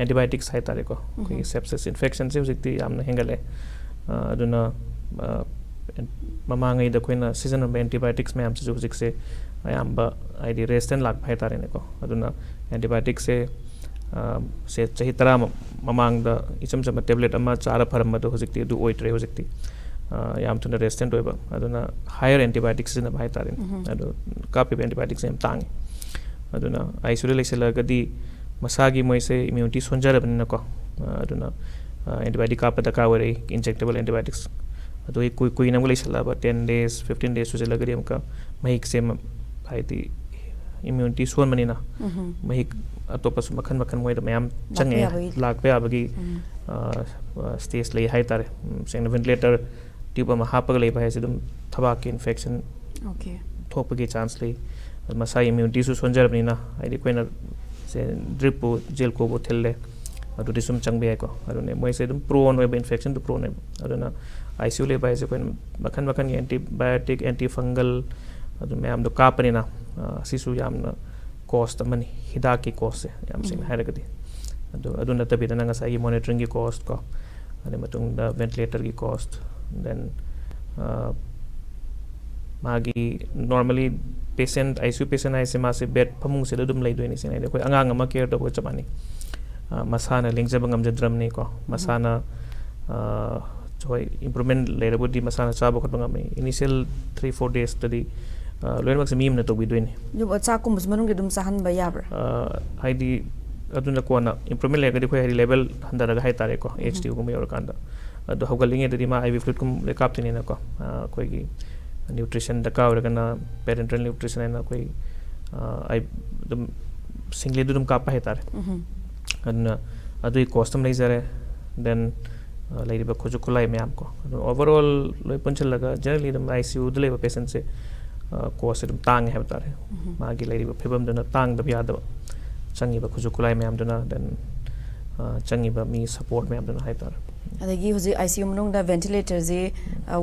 antibiotics ꯍꯥꯏꯇꯥꯔꯦꯀꯣ, ꯑꯩꯈꯣꯏꯒꯤ sepsis infectionꯁꯦ ꯍꯧꯖꯤꯛꯇꯤ ꯌꯥꯝꯅ ꯍꯦꯟꯒꯠꯂꯦ꯫ ꯑꯗꯨꯅ ꯃꯃꯥꯡꯉꯩꯗ ꯑꯩꯈꯣꯏꯅ ꯁꯤꯖꯤꯟꯅꯔꯝꯕ antibiotics ꯃꯌꯥꯝꯁꯤꯁꯨ ꯍꯧꯖꯤꯛꯁꯦ ꯑꯌꯥꯝꯕ ꯍꯥꯏꯗꯤ resistant ꯂꯥꯛꯄ ꯍꯥꯏꯇꯥꯔꯦꯅꯦꯀꯣ꯫ ꯑꯗꯨꯅ antibioticsꯁꯦ ꯁꯦ ꯆꯍꯤ ꯇꯔꯥ ꯃꯃꯥꯡꯗ ꯏꯆꯝ ꯆꯝꯕ tablet ꯑꯃ ꯆꯥꯔ ꯐꯔꯝꯕꯗꯣ ꯍꯧꯖꯤꯛꯇꯤ ꯑꯗꯨ ꯑꯣꯏꯗ꯭ꯔꯦ꯫ ꯍꯧꯖꯤꯛꯇꯤ ꯌꯥꯝ ꯊꯨꯅ resistant ꯑꯣꯏꯕ, ꯑꯗꯨꯅ higher antibiotic ꯁꯤꯖꯤꯟꯅꯕ ꯍꯥꯏꯇꯥꯔꯦꯅꯦ꯫ ꯑꯗꯣ ꯀꯥꯞꯄꯤꯕ antibioticsꯁꯦ ꯌꯥꯝ ꯇꯥꯡꯉꯤ꯫ ꯑꯗꯨꯅ ICUꯗ ꯂꯩꯁꯜꯂꯒꯗꯤ ꯃꯁꯥꯒꯤ ꯃꯣꯏꯁꯦ immunity ꯁꯣꯟꯖꯔꯕꯅꯤꯅꯀꯣ꯫ ꯑꯗꯨꯅ antibiotic ꯀꯥꯞꯄ ꯗꯔꯀꯥꯔ ꯑꯣꯏꯔꯛꯏ, injectable antibiotics꯫ ꯑꯗꯨꯒꯤ ꯀꯨꯏ ꯀꯨꯏꯅ ꯑꯃꯨꯛ ꯂꯩꯁꯜꯂꯛꯑꯕ ten days, fifteen days ꯁꯨꯖꯜꯂꯒꯗꯤ ꯑꯃꯨꯛꯀ ꯃꯍꯤꯛꯁꯦ ꯍꯥꯏꯗꯤ immunity ꯁꯣꯟꯕꯅꯤꯅ ꯃꯍꯤꯛ ꯑꯇꯣꯞꯄꯁꯨ ꯃꯈꯜ ꯃꯈꯜ ꯃꯣꯏꯗ ꯃꯌꯥꯝ ꯆꯪꯉꯦ꯫ ꯂꯥꯛꯄ ꯌꯥꯕꯒꯤ stage ꯂꯩ ꯍꯥꯏꯇꯥꯔꯦ꯫ ꯁꯦꯡꯅ ventilator tube ꯑꯃ ꯍꯥꯞꯄꯒ ꯂꯩꯕ ꯍꯥꯏꯁꯦ ꯑꯗꯨꯝ ꯊꯕꯥꯛꯀꯤ infection ꯊꯣꯛꯄꯒꯤ chance ꯂꯩ꯫ ꯃꯁꯥꯒꯤ immunityꯁꯨ ꯁꯣꯟꯖꯔꯕꯅꯤꯅ ꯍꯥꯏꯗꯤ ꯑꯩꯈꯣꯏꯅ ꯁꯦ dripꯄꯨ ꯖꯦꯜꯀꯣꯕꯨ ꯊꯤꯜꯂꯦ, ꯑꯗꯨꯗꯤ ꯁꯨꯝ ꯆꯪꯕ ꯌꯥꯏꯀꯣ꯫ ꯑꯗꯨꯅ ꯃꯣꯏꯁꯦ ꯑꯗꯨꯝ prone ꯑꯣꯏꯕ, infectionꯗ prone ꯑꯣꯏꯕ꯫ ꯑꯗꯨꯅ ICU ꯂꯩꯕ ꯍꯥꯏꯁꯦ ꯑꯩꯈꯣꯏꯅ ꯃꯈꯜ ꯃꯈꯜꯒꯤ antibiotic, antifungal ꯑꯗꯨ ꯃꯌꯥꯝꯗꯣ ꯀꯥꯞꯄꯅꯤꯅ ꯁꯤꯁꯨ ꯌꯥꯝꯅ cost ꯑꯃꯅꯤ, ꯍꯤꯗꯥꯛꯀꯤ costꯁꯦ ꯌꯥꯝ ꯁꯦꯡꯅ ꯍꯥꯏꯔꯒꯗꯤ꯫ ꯑꯗꯨ ꯑꯗꯨ ꯅꯠꯇꯕꯤꯗꯅ ꯉꯁꯥꯏꯒꯤ monitoringꯒꯤ cost ꯀꯣ, ꯑꯗꯩ ꯃꯇꯨꯡꯗ ventilatorꯒꯤ cost, then ꯃꯥꯒꯤ normally patient, ICU patient ꯍꯥꯏꯁꯦ ꯃꯥꯁꯦ bed ꯐꯃꯨꯡꯁꯤꯗ ꯑꯗꯨꯝ ꯂꯩꯗꯣꯏꯅꯤ꯫ ꯁꯦꯡꯅ ꯍꯥꯏꯗꯤ ꯑꯩꯈꯣꯏ ꯑꯉꯥꯡ ꯑꯃ care ꯇꯧꯕꯒ ꯆꯞ ꯃꯥꯟꯅꯩ꯫ ꯃꯁꯥꯅ ꯂꯦꯡꯖꯕ ꯉꯝꯖꯗ꯭ꯔꯕꯅꯤꯀꯣ꯫ ꯃꯁꯥꯅ ꯍꯣꯏ improvement ꯂꯩꯔꯕꯨꯗꯤ ꯃꯁꯥꯅ ꯆꯥꯕ ꯈꯣꯠꯄ ꯉꯝꯃꯤ꯫ Initial three four daysꯇꯗꯤ ꯂꯣꯏꯅꯃꯛꯁꯦ ꯃꯤ ꯑꯃꯅ ꯇꯧꯕꯤꯗꯣꯏꯅꯤ꯫ ꯑꯗꯨꯕꯨ ꯆꯥꯛꯀꯨꯝꯕꯁꯨ ꯃꯅꯨꯡꯗ ꯑꯗꯨꯝ ꯆꯥꯍꯟꯕ ꯌꯥꯕ꯭ꯔꯥ? ꯍꯥꯏꯗꯤ ꯑꯗꯨꯅ ꯀꯣꯟꯅ improvement ꯂꯩꯔꯒꯗꯤ ꯑꯩꯈꯣꯏ ꯍꯥꯏꯗꯤ level ꯍꯟꯊꯔꯒ ꯍꯥꯏꯇꯥꯔꯦꯀꯣ, HDUꯒꯨꯝꯕ ꯌꯧꯔꯀꯥꯟꯗ꯫ ꯑꯗꯣ ꯍꯧꯒꯠꯂꯤꯉꯩꯗꯗꯤ ꯃꯥ IV fluidꯀꯨꯝꯕ ꯂꯣꯏ ꯀꯥꯞꯇꯣꯏꯅꯤꯅꯀꯣ꯫ ꯑꯩꯈꯣꯏꯒꯤ nutrition ꯗꯔꯀꯥꯔ ꯑꯣꯏꯔꯒꯅ parenteral nutrition ꯍꯥꯏꯅ ꯑꯩꯈꯣꯏ ꯑꯗꯨꯝ ꯁꯤꯡꯂꯤꯗꯨ ꯑꯗꯨꯝ ꯀꯥꯞꯄ ꯍꯥꯏꯇꯥꯔꯦ꯫ ꯑꯗꯨꯅ ꯑꯗꯨꯒꯤ cost ꯑꯃ ꯂꯩꯖꯔꯦ꯫ Then ꯂꯩꯔꯤꯕ ꯈꯨꯠꯁꯨ ꯈꯨꯠꯂꯥꯏ ꯃꯌꯥꯝ ꯀꯣ, ꯑꯗꯨ overall ꯂꯣꯏ ꯄꯨꯟꯁꯤꯜꯂꯒ generally ꯑꯗꯨꯝ ICUꯗ ꯂꯩꯕ patientꯁꯦ costꯁꯦ ꯑꯗꯨꯝ ꯇꯥꯡꯉꯦ ꯍꯥꯏꯕ ꯇꯥꯔꯦ꯫ ꯃꯥꯒꯤ ꯂꯩꯔꯤꯕ ꯐꯤꯕꯝꯗꯨꯅ ꯇꯥꯡꯗꯕ ꯌꯥꯗꯕ, ꯆꯪꯉꯤꯕ ꯈꯨꯠꯁꯨ ꯈꯨꯠꯂꯥꯏ ꯃꯌꯥꯝꯗꯨꯅ, then ꯆꯪꯉꯤꯕ ꯃꯤ support ꯃꯌꯥꯝꯗꯨꯅ ꯍꯥꯏꯇꯥꯔꯦ꯫ ꯑꯗꯒꯤ ꯍꯧꯖꯤꯛ ꯑꯥꯏ ꯁꯤ ꯌꯨ ꯃꯅꯨꯡꯗ ꯚꯦꯟꯇꯤꯂꯦꯇꯔꯁꯤ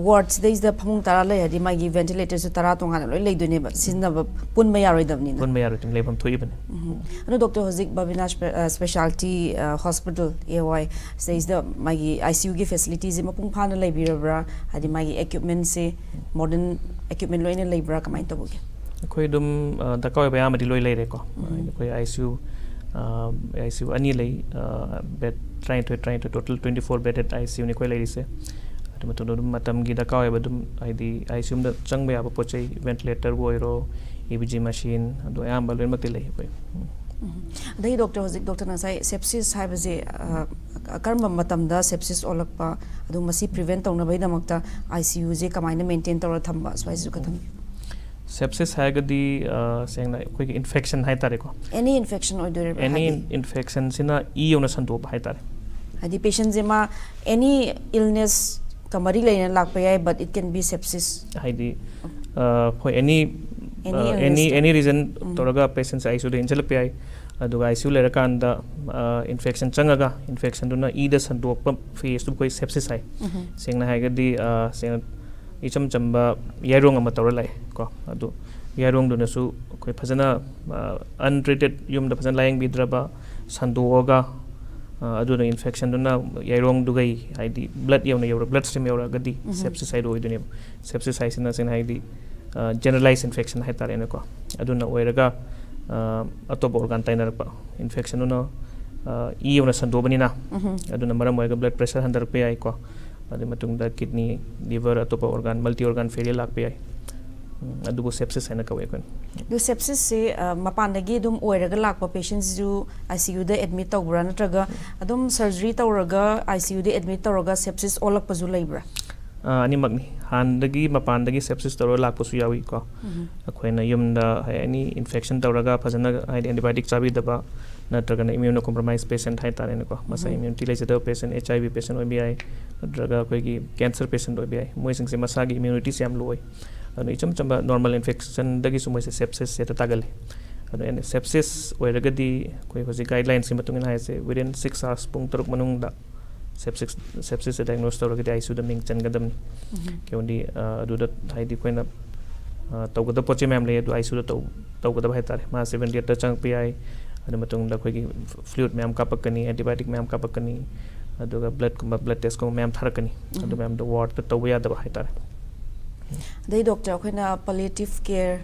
ꯋꯥꯔꯗꯁꯤꯗꯩꯁꯤꯗ ꯐꯃꯨꯡ ꯇꯔꯥ ꯂꯩꯔꯗꯤ ꯃꯥꯒꯤ ꯚꯦꯟꯇꯤꯂꯦꯇꯔꯁꯨ ꯇꯔꯥ ꯇꯣꯉꯥꯟꯅ ꯂꯣꯏ ꯂꯩꯗꯣꯏꯅꯦꯕ, ꯁꯤꯖꯤꯟꯅꯕ ꯄꯨꯟꯕ ꯌꯥꯔꯣꯏꯗꯕꯅꯤꯅ꯫ ꯄꯨꯟꯕ ꯌꯥꯔꯣꯏ, ꯑꯗꯨꯝ ꯂꯩꯐꯝ ꯊꯣꯛꯏꯕꯅꯤ꯫ ꯎꯝ꯫ ꯑꯗꯣ ꯗꯣꯛꯇꯔ, ꯍꯧꯖꯤꯛ ꯕꯕꯤꯅꯥ ꯁ꯭ꯄꯦ-, ꯑ, ꯁ꯭ꯄꯦꯁꯥꯂꯤꯇꯤ, ꯑ, ꯍꯣꯁꯄꯤꯇꯥꯜ, ꯑꯦ ꯑꯣ ꯑꯥꯏ, ꯁꯤꯗꯩꯁꯤꯗ ꯃꯥꯒꯤ ꯑꯥꯏ ꯁꯤ ꯌꯨꯒꯤ ꯐꯦꯁꯤꯂꯤꯇꯤꯁꯦ ꯃꯄꯨꯡ ꯐꯥꯅ ꯂꯩꯕꯤꯔꯕ꯭ꯔꯥ? ꯍꯥꯏꯗꯤ ꯃꯥꯒꯤ ꯏꯀ꯭ꯋꯤꯞꯃꯦꯟꯁꯦ, ꯃꯣꯗꯔꯟ ꯏꯀ꯭ꯋꯤꯞꯃꯦꯟ ꯂꯣꯏꯅ ꯂꯩꯕ꯭ꯔꯥ? ꯀꯃꯥꯏꯅ ꯇꯧꯕꯒꯦ? ꯑꯩꯈꯣꯏ ꯑꯗꯨꯝ, ꯑ, ꯗꯔꯀꯥꯔ ꯑꯣꯏꯕ ꯑꯌꯥꯝꯕꯗꯤ ꯂꯣꯏ ꯂꯩꯔꯦꯀꯣ꯫ ꯑꯩꯈꯣꯏ ꯑꯥꯏ ꯁꯤ ꯌꯨ, ꯑ, ꯑꯥꯏ ꯁꯤ ꯌꯨ ꯑꯅꯤ ꯂꯩ, ꯑ, ꯕꯦꯗ ꯇꯔꯥꯅꯤꯊꯣꯏ, ꯇꯔꯥꯅꯤꯊꯣꯏ, total twenty four bedded I C ꯌꯨꯅꯤ ꯑꯩꯈꯣꯏ ꯂꯩꯔꯤꯁꯦ꯫ ꯑꯗꯨ ꯃꯇꯨꯡꯗ ꯑꯗꯨꯝ ꯃꯇꯝꯒꯤ ꯗꯔꯀꯥꯔ ꯑꯣꯏꯕ ꯑꯗꯨꯝ, ꯍꯥꯏꯗꯤ ꯑꯥꯏ ꯁꯤ ꯌꯨ ꯑꯃꯗ ꯆꯪꯕ ꯌꯥꯕ ꯄꯣꯠ ꯆꯩ, ꯚꯦꯟꯇꯤꯂꯦꯇꯔꯕꯨ ꯑꯣꯏꯔꯣ, ꯏ ꯕꯤ ꯖꯤ ꯃꯦꯁꯤꯟ, ꯑꯗꯨ ꯑꯌꯥꯝꯕ ꯂꯣꯏꯅꯃꯛꯇꯤ ꯂꯩ ꯑꯩꯈꯣꯏ꯫ ꯎꯝ꯫ ꯎꯝ꯫ ꯑꯗꯒꯤ ꯗꯣꯛꯇꯔ, ꯍꯧꯖꯤꯛ ꯗꯣꯛꯇꯔꯅ ꯉꯁꯥꯏ ꯁꯦꯞꯁꯤꯁ ꯍꯥꯏꯕꯁꯦ, ꯑ, ꯀꯔꯝꯕ ꯃꯇꯝꯗ ꯁꯦꯞꯁꯤꯁ ꯑꯣꯜꯂꯛꯄ, ꯑꯗꯨ ꯃꯁꯤ ꯄ꯭ꯔꯤꯚꯦꯟ ꯇꯧꯅꯕꯒꯤꯗꯃꯛꯇ ꯑꯥꯏ ꯁꯤ ꯌꯨꯁꯦ ꯀꯃꯥꯏꯅ ꯃꯦꯟꯇꯦꯟ ꯇꯧꯔ ꯊꯝꯕ, ꯁ꯭ꯋꯥꯏꯁꯤꯁꯨ ꯈꯤꯇꯪ? ꯁꯦꯞꯁꯤꯁ ꯍꯥꯏꯔꯒꯗꯤ, ꯑ, ꯁꯦꯡꯅ ꯑꯩꯈꯣꯏꯒꯤ ꯏꯟꯐꯦꯛꯁꯟ ꯍꯥꯏꯇꯥꯔꯦꯀꯣ꯫ ꯑꯦꯅꯤ ꯏꯟꯐꯦꯛꯁꯟ ꯑꯣꯏꯗꯣꯏꯔꯤꯕ꯭ꯔꯥ? ꯑꯦꯅꯤ ꯍꯥꯏꯗꯤ, ꯏꯟꯐꯦꯛꯁꯟꯁꯤꯅ ꯏ ꯌꯧꯅ ꯁꯟꯗꯣꯛꯄ ꯍꯥꯏꯇꯥꯔꯦ꯫ ꯍꯥꯏꯗꯤ ꯄꯦꯁꯦꯟꯁꯦ ꯃꯥ ꯑꯦꯅꯤ ꯏꯜꯅꯦꯁꯀ ꯃꯔꯤ ꯂꯩꯅꯅ ꯂꯥꯛꯄ ꯌꯥꯏ, but it can be sepsis. ꯍꯥꯏꯗꯤ, ꯑ, ꯍꯣꯏ, ꯑꯦꯅꯤ, Any ꯑ, illness. ꯑꯦꯅꯤ, ꯑꯦꯅꯤ ꯔꯤꯖꯟ ꯎꯝ꯫ ꯇꯧꯔꯒ ꯄꯦꯁꯦꯟꯁꯦ ꯑꯥꯏ ꯁꯤ ꯌꯨꯗ ꯏꯟꯁꯤꯜꯂꯛꯄ ꯌꯥꯏ꯫ ꯑꯗꯨꯒ ꯑꯥꯏ ꯁꯤ ꯌꯨ ꯂꯩꯔꯀꯥꯟꯗ, ꯑ, ꯏꯟꯐꯦꯛꯁꯟ ꯆꯪꯉꯒ ꯏꯟꯐꯦꯛꯁꯟꯗꯨꯅ ꯏꯗ ꯁꯟꯗꯣꯛꯄ ꯐꯦꯁꯇꯨ ꯑꯩꯈꯣꯏ ꯁꯦꯞꯁꯤꯁ ꯍꯥꯏ꯫ ꯎꯝ꯫ ꯁꯦꯡꯅ ꯍꯥꯏꯔꯒꯗꯤ, ꯑ, ꯁꯦꯡꯅ ꯏꯆꯝ ꯆꯝꯕ ꯌꯥꯏꯔꯣꯡ ꯑꯃ ꯇꯧꯔ ꯂꯥꯛꯑꯦ ꯀꯣ꯫ ꯑꯗꯨ ꯌꯥꯏꯔꯣꯡꯗꯨꯅꯁꯨ ꯑꯩꯈꯣꯏ ꯐꯖꯅ, ꯑ, ꯑꯟꯇ꯭ꯔꯤꯇꯦꯗ, ꯌꯨꯝꯗ ꯐꯖꯅ ꯂꯥꯌꯦꯡꯕꯤꯗ꯭ꯔꯕ, ꯁꯟꯗꯣꯛꯑꯒ, ꯑ, ꯑꯗꯨꯅ ꯏꯟꯐꯦꯛꯁꯟꯗꯨꯅ ꯌꯥꯏꯔꯣꯡꯗꯨꯒꯩ, ꯍꯥꯏꯗꯤ ꯕ꯭ꯂꯗ ꯌꯧꯅ ꯌꯧꯔ-, ꯕ꯭ꯂꯗ ꯁ꯭ꯇ꯭ꯔꯤꯝ ꯌꯧꯔꯛꯑꯒꯗꯤ ꯎꯝ꯫ ꯁꯦꯞꯁꯤꯁ ꯍꯥꯏꯗꯣ ꯑꯣꯏꯗꯣꯏꯅꯦꯕ꯫ ꯁꯦꯞꯁꯤꯁ ꯍꯥꯏꯁꯤꯅ ꯁꯦꯡꯅ ꯍꯥꯏꯗꯤ, ꯑ, ꯖꯦꯅꯔꯦꯂꯥꯏꯁ ꯏꯟꯐꯦꯛꯁꯟ ꯍꯥꯏꯇꯥꯔꯦꯅꯦꯀꯣ꯫ ꯑꯗꯨꯅ ꯑꯣꯏꯔꯒ, ꯑ, ꯑꯇꯣꯞꯄ ꯑꯣꯔꯒꯥꯟ ꯇꯥꯏꯅꯔꯛꯄ, ꯏꯟꯐꯦꯛꯁꯟꯗꯨꯅ, ꯑ, ꯏ ꯌꯧꯅ ꯁꯟꯗꯣꯛꯑꯕꯅꯤꯅ, ꯎꯝ꯫ ꯑꯗꯨꯅ ꯃꯔꯝ ꯑꯣꯏꯔꯒ ꯕ꯭ꯂꯗ ꯄ꯭ꯔꯦꯁꯔ ꯍꯟꯊꯔꯛꯄ ꯌꯥꯏꯀꯣ꯫ ꯑꯗꯨꯒꯤ ꯃꯇꯨꯡꯗ ꯀꯤꯗꯅꯤ, ꯂꯤꯚꯔ, ꯑꯇꯣꯞꯄ ꯑꯣꯔꯒꯥꯟ, ꯃꯜꯇꯤ ꯑꯣꯔꯒꯥꯟ ꯐꯦꯂꯤꯌꯔ ꯂꯥꯛꯄ ꯌꯥꯏ꯫ ꯎꯝ, ꯑꯗꯨꯕꯨ ꯁꯦꯞꯁꯤꯁ ꯍꯥꯏꯅ ꯀꯧꯋꯦ ꯑꯩꯈꯣꯏꯅ꯫ ꯑꯗꯨ ꯁꯦꯞꯁꯤꯁꯁꯦ, ꯑ, ꯃꯄꯥꯟꯗꯒꯤ ꯑꯗꯨꯝ ꯑꯣꯏꯔꯒ ꯂꯥꯛꯄ ꯄꯦꯁꯦꯟꯁꯤꯁꯨ ꯑꯥꯏ ꯁꯤ ꯌꯨꯗ ꯑꯦꯗꯃꯤꯠ ꯇꯧꯕ꯭ꯔꯥ, ꯅꯠꯇ꯭ꯔꯒ ꯑꯗꯨꯝ ꯁꯔꯖꯔꯤ ꯇꯧꯔꯒ ꯑꯥꯏ ꯁꯤ ꯌꯨꯗ ꯑꯦꯗꯃꯤꯠ ꯇꯧꯔꯒ ꯁꯦꯞꯁꯤꯁ ꯑꯣꯜꯂꯛꯄꯁꯨ ꯂꯩꯕ꯭ꯔꯥ? ꯑ, ꯑꯅꯤꯃꯛꯅꯤ꯫ ꯍꯥꯟꯅꯗꯒꯤ ꯃꯄꯥꯟꯗꯒꯤ ꯁꯦꯞꯁꯤꯁ ꯇꯧꯔꯒ ꯂꯥꯛꯄꯁꯨ ꯌꯥꯎꯏꯀꯣ꯫ ꯎꯝ꯫ ꯑꯩꯈꯣꯏꯅ ꯌꯨꯝꯗ ꯍꯥꯏ ꯑꯦꯅꯤ ꯏꯟꯐꯦꯛꯁꯟ ꯇꯧꯔꯒ ꯐꯖꯅ, ꯍꯥꯏꯗꯤ ꯑꯦꯟꯇꯤꯕꯥꯌꯣꯇꯤꯛ ꯆꯥꯕꯤꯗꯕ, ꯅꯠꯇ꯭ꯔꯒꯅ ꯏꯝꯌꯨꯅꯣ ꯀꯣꯝꯄ꯭ꯔꯣꯃꯥꯏꯁ ꯄꯦꯁꯦꯟꯠ ꯍꯥꯏꯇꯥꯔꯦꯅꯦꯀꯣ, ꯃꯁꯥ ꯎꯝ꯫ ꯏꯝꯌꯨꯅꯤꯇꯤ ꯂꯩꯖꯗꯕ ꯄꯦꯁꯦꯟꯠ, ꯑꯩꯆ ꯑꯥꯏ ꯚꯤ ꯄꯦꯁꯦꯟꯠ ꯑꯣꯏꯕ ꯌꯥꯏ, ꯅꯠꯇ꯭ꯔꯒ ꯑꯩꯈꯣꯏꯒꯤ ꯀꯦꯟꯁꯔ ꯄꯦꯁꯦꯟꯠ ꯑꯣꯏꯕ ꯌꯥꯏ, ꯃꯣꯏꯁꯤꯡꯁꯦ ꯃꯁꯥꯒꯤ ꯏꯝꯌꯨꯅꯤꯇꯤꯁꯦ ꯌꯥꯝ ꯂꯣ ꯑꯣꯏ꯫ ꯑꯗꯨꯅ ꯏꯆꯝ ꯆꯝꯕ ꯅꯣꯔꯃꯦꯜ ꯏꯟꯐꯦꯛꯁꯟꯗꯒꯤꯁꯨ ꯃꯣꯏꯁꯦ ꯁꯦꯞꯁꯤꯁꯁꯦ ꯍꯦꯛꯇ ꯇꯥꯒꯜꯂꯤ꯫ ꯑꯗꯨꯅ ꯁꯦꯞꯁꯤꯁ ꯑꯣꯏꯔꯒꯗꯤ ꯑꯩꯈꯣꯏ ꯍꯧꯖꯤꯛ ꯒꯥꯏꯗꯂꯥꯏꯟꯁꯀꯤ ꯃꯇꯨꯡ ꯏꯟꯅ ꯍꯥꯏꯁꯦ, within six hours, ꯄꯨꯡ ꯇꯔꯨꯛ ꯃꯅꯨꯡꯗ ꯁꯦꯞꯁꯤꯁ ꯁꯦꯞꯁꯤꯁꯇ ꯗꯥꯏꯒꯅꯣꯁ ꯇꯧꯔꯒꯗꯤ ꯑꯥꯏ ꯁꯤ ꯌꯨꯗ ꯃꯤꯡ ꯆꯟꯒꯗꯕꯅꯤ꯫ ꯀꯩꯒꯤꯅꯣꯗꯤ ꯑꯗꯨꯗ ꯍꯥꯏꯗꯤ ꯑꯩꯈꯣꯏꯅ ꯇꯧꯒꯗꯕ ꯄꯣꯠ ꯆꯩ ꯃꯌꯥꯝ ꯂꯩ, ꯑꯗꯨ ꯑꯥꯏ ꯁꯤ ꯌꯨꯗ ꯇꯧꯒꯗꯕ ꯍꯥꯏ ꯇꯥꯔꯦ꯫ ꯃꯥꯁꯦ ꯚꯦꯟꯇꯤꯂꯦꯇꯔ ꯆꯪꯉꯛꯄ ꯌꯥꯏ꯫ ꯑꯗꯨ ꯃꯇꯨꯡꯗ ꯑꯩꯈꯣꯏꯒꯤ ꯐ꯭ꯂꯨꯏꯗ ꯃꯌꯥꯝ ꯀꯥꯞꯄꯛꯀꯅꯤ, ꯑꯦꯟꯇꯤꯕꯥꯏꯑꯣꯇꯤꯛ ꯃꯌꯥꯝ ꯀꯥꯞꯄꯛꯀꯅꯤ, ꯑꯗꯨꯒ ꯕ꯭ꯂꯗꯀꯨꯝꯕ, ꯕ꯭ꯂꯗ ꯇꯦꯁꯀꯨꯝꯕ ꯃꯌꯥꯝ ꯊꯥꯔꯛꯀꯅꯤ꯫ ꯑꯗꯨ ꯃꯌꯥꯝꯗꯣ ꯋꯥꯔꯗꯇ ꯇꯧꯕ ꯌꯥꯗꯕ ꯍꯥꯏ ꯇꯥꯔꯦ꯫ ꯑꯗꯩ ꯗꯣꯛꯇꯔ, ꯑꯩꯈꯣꯏꯅ ꯄꯂꯤꯌꯦꯇꯤꯚ ꯀꯦꯌꯔ,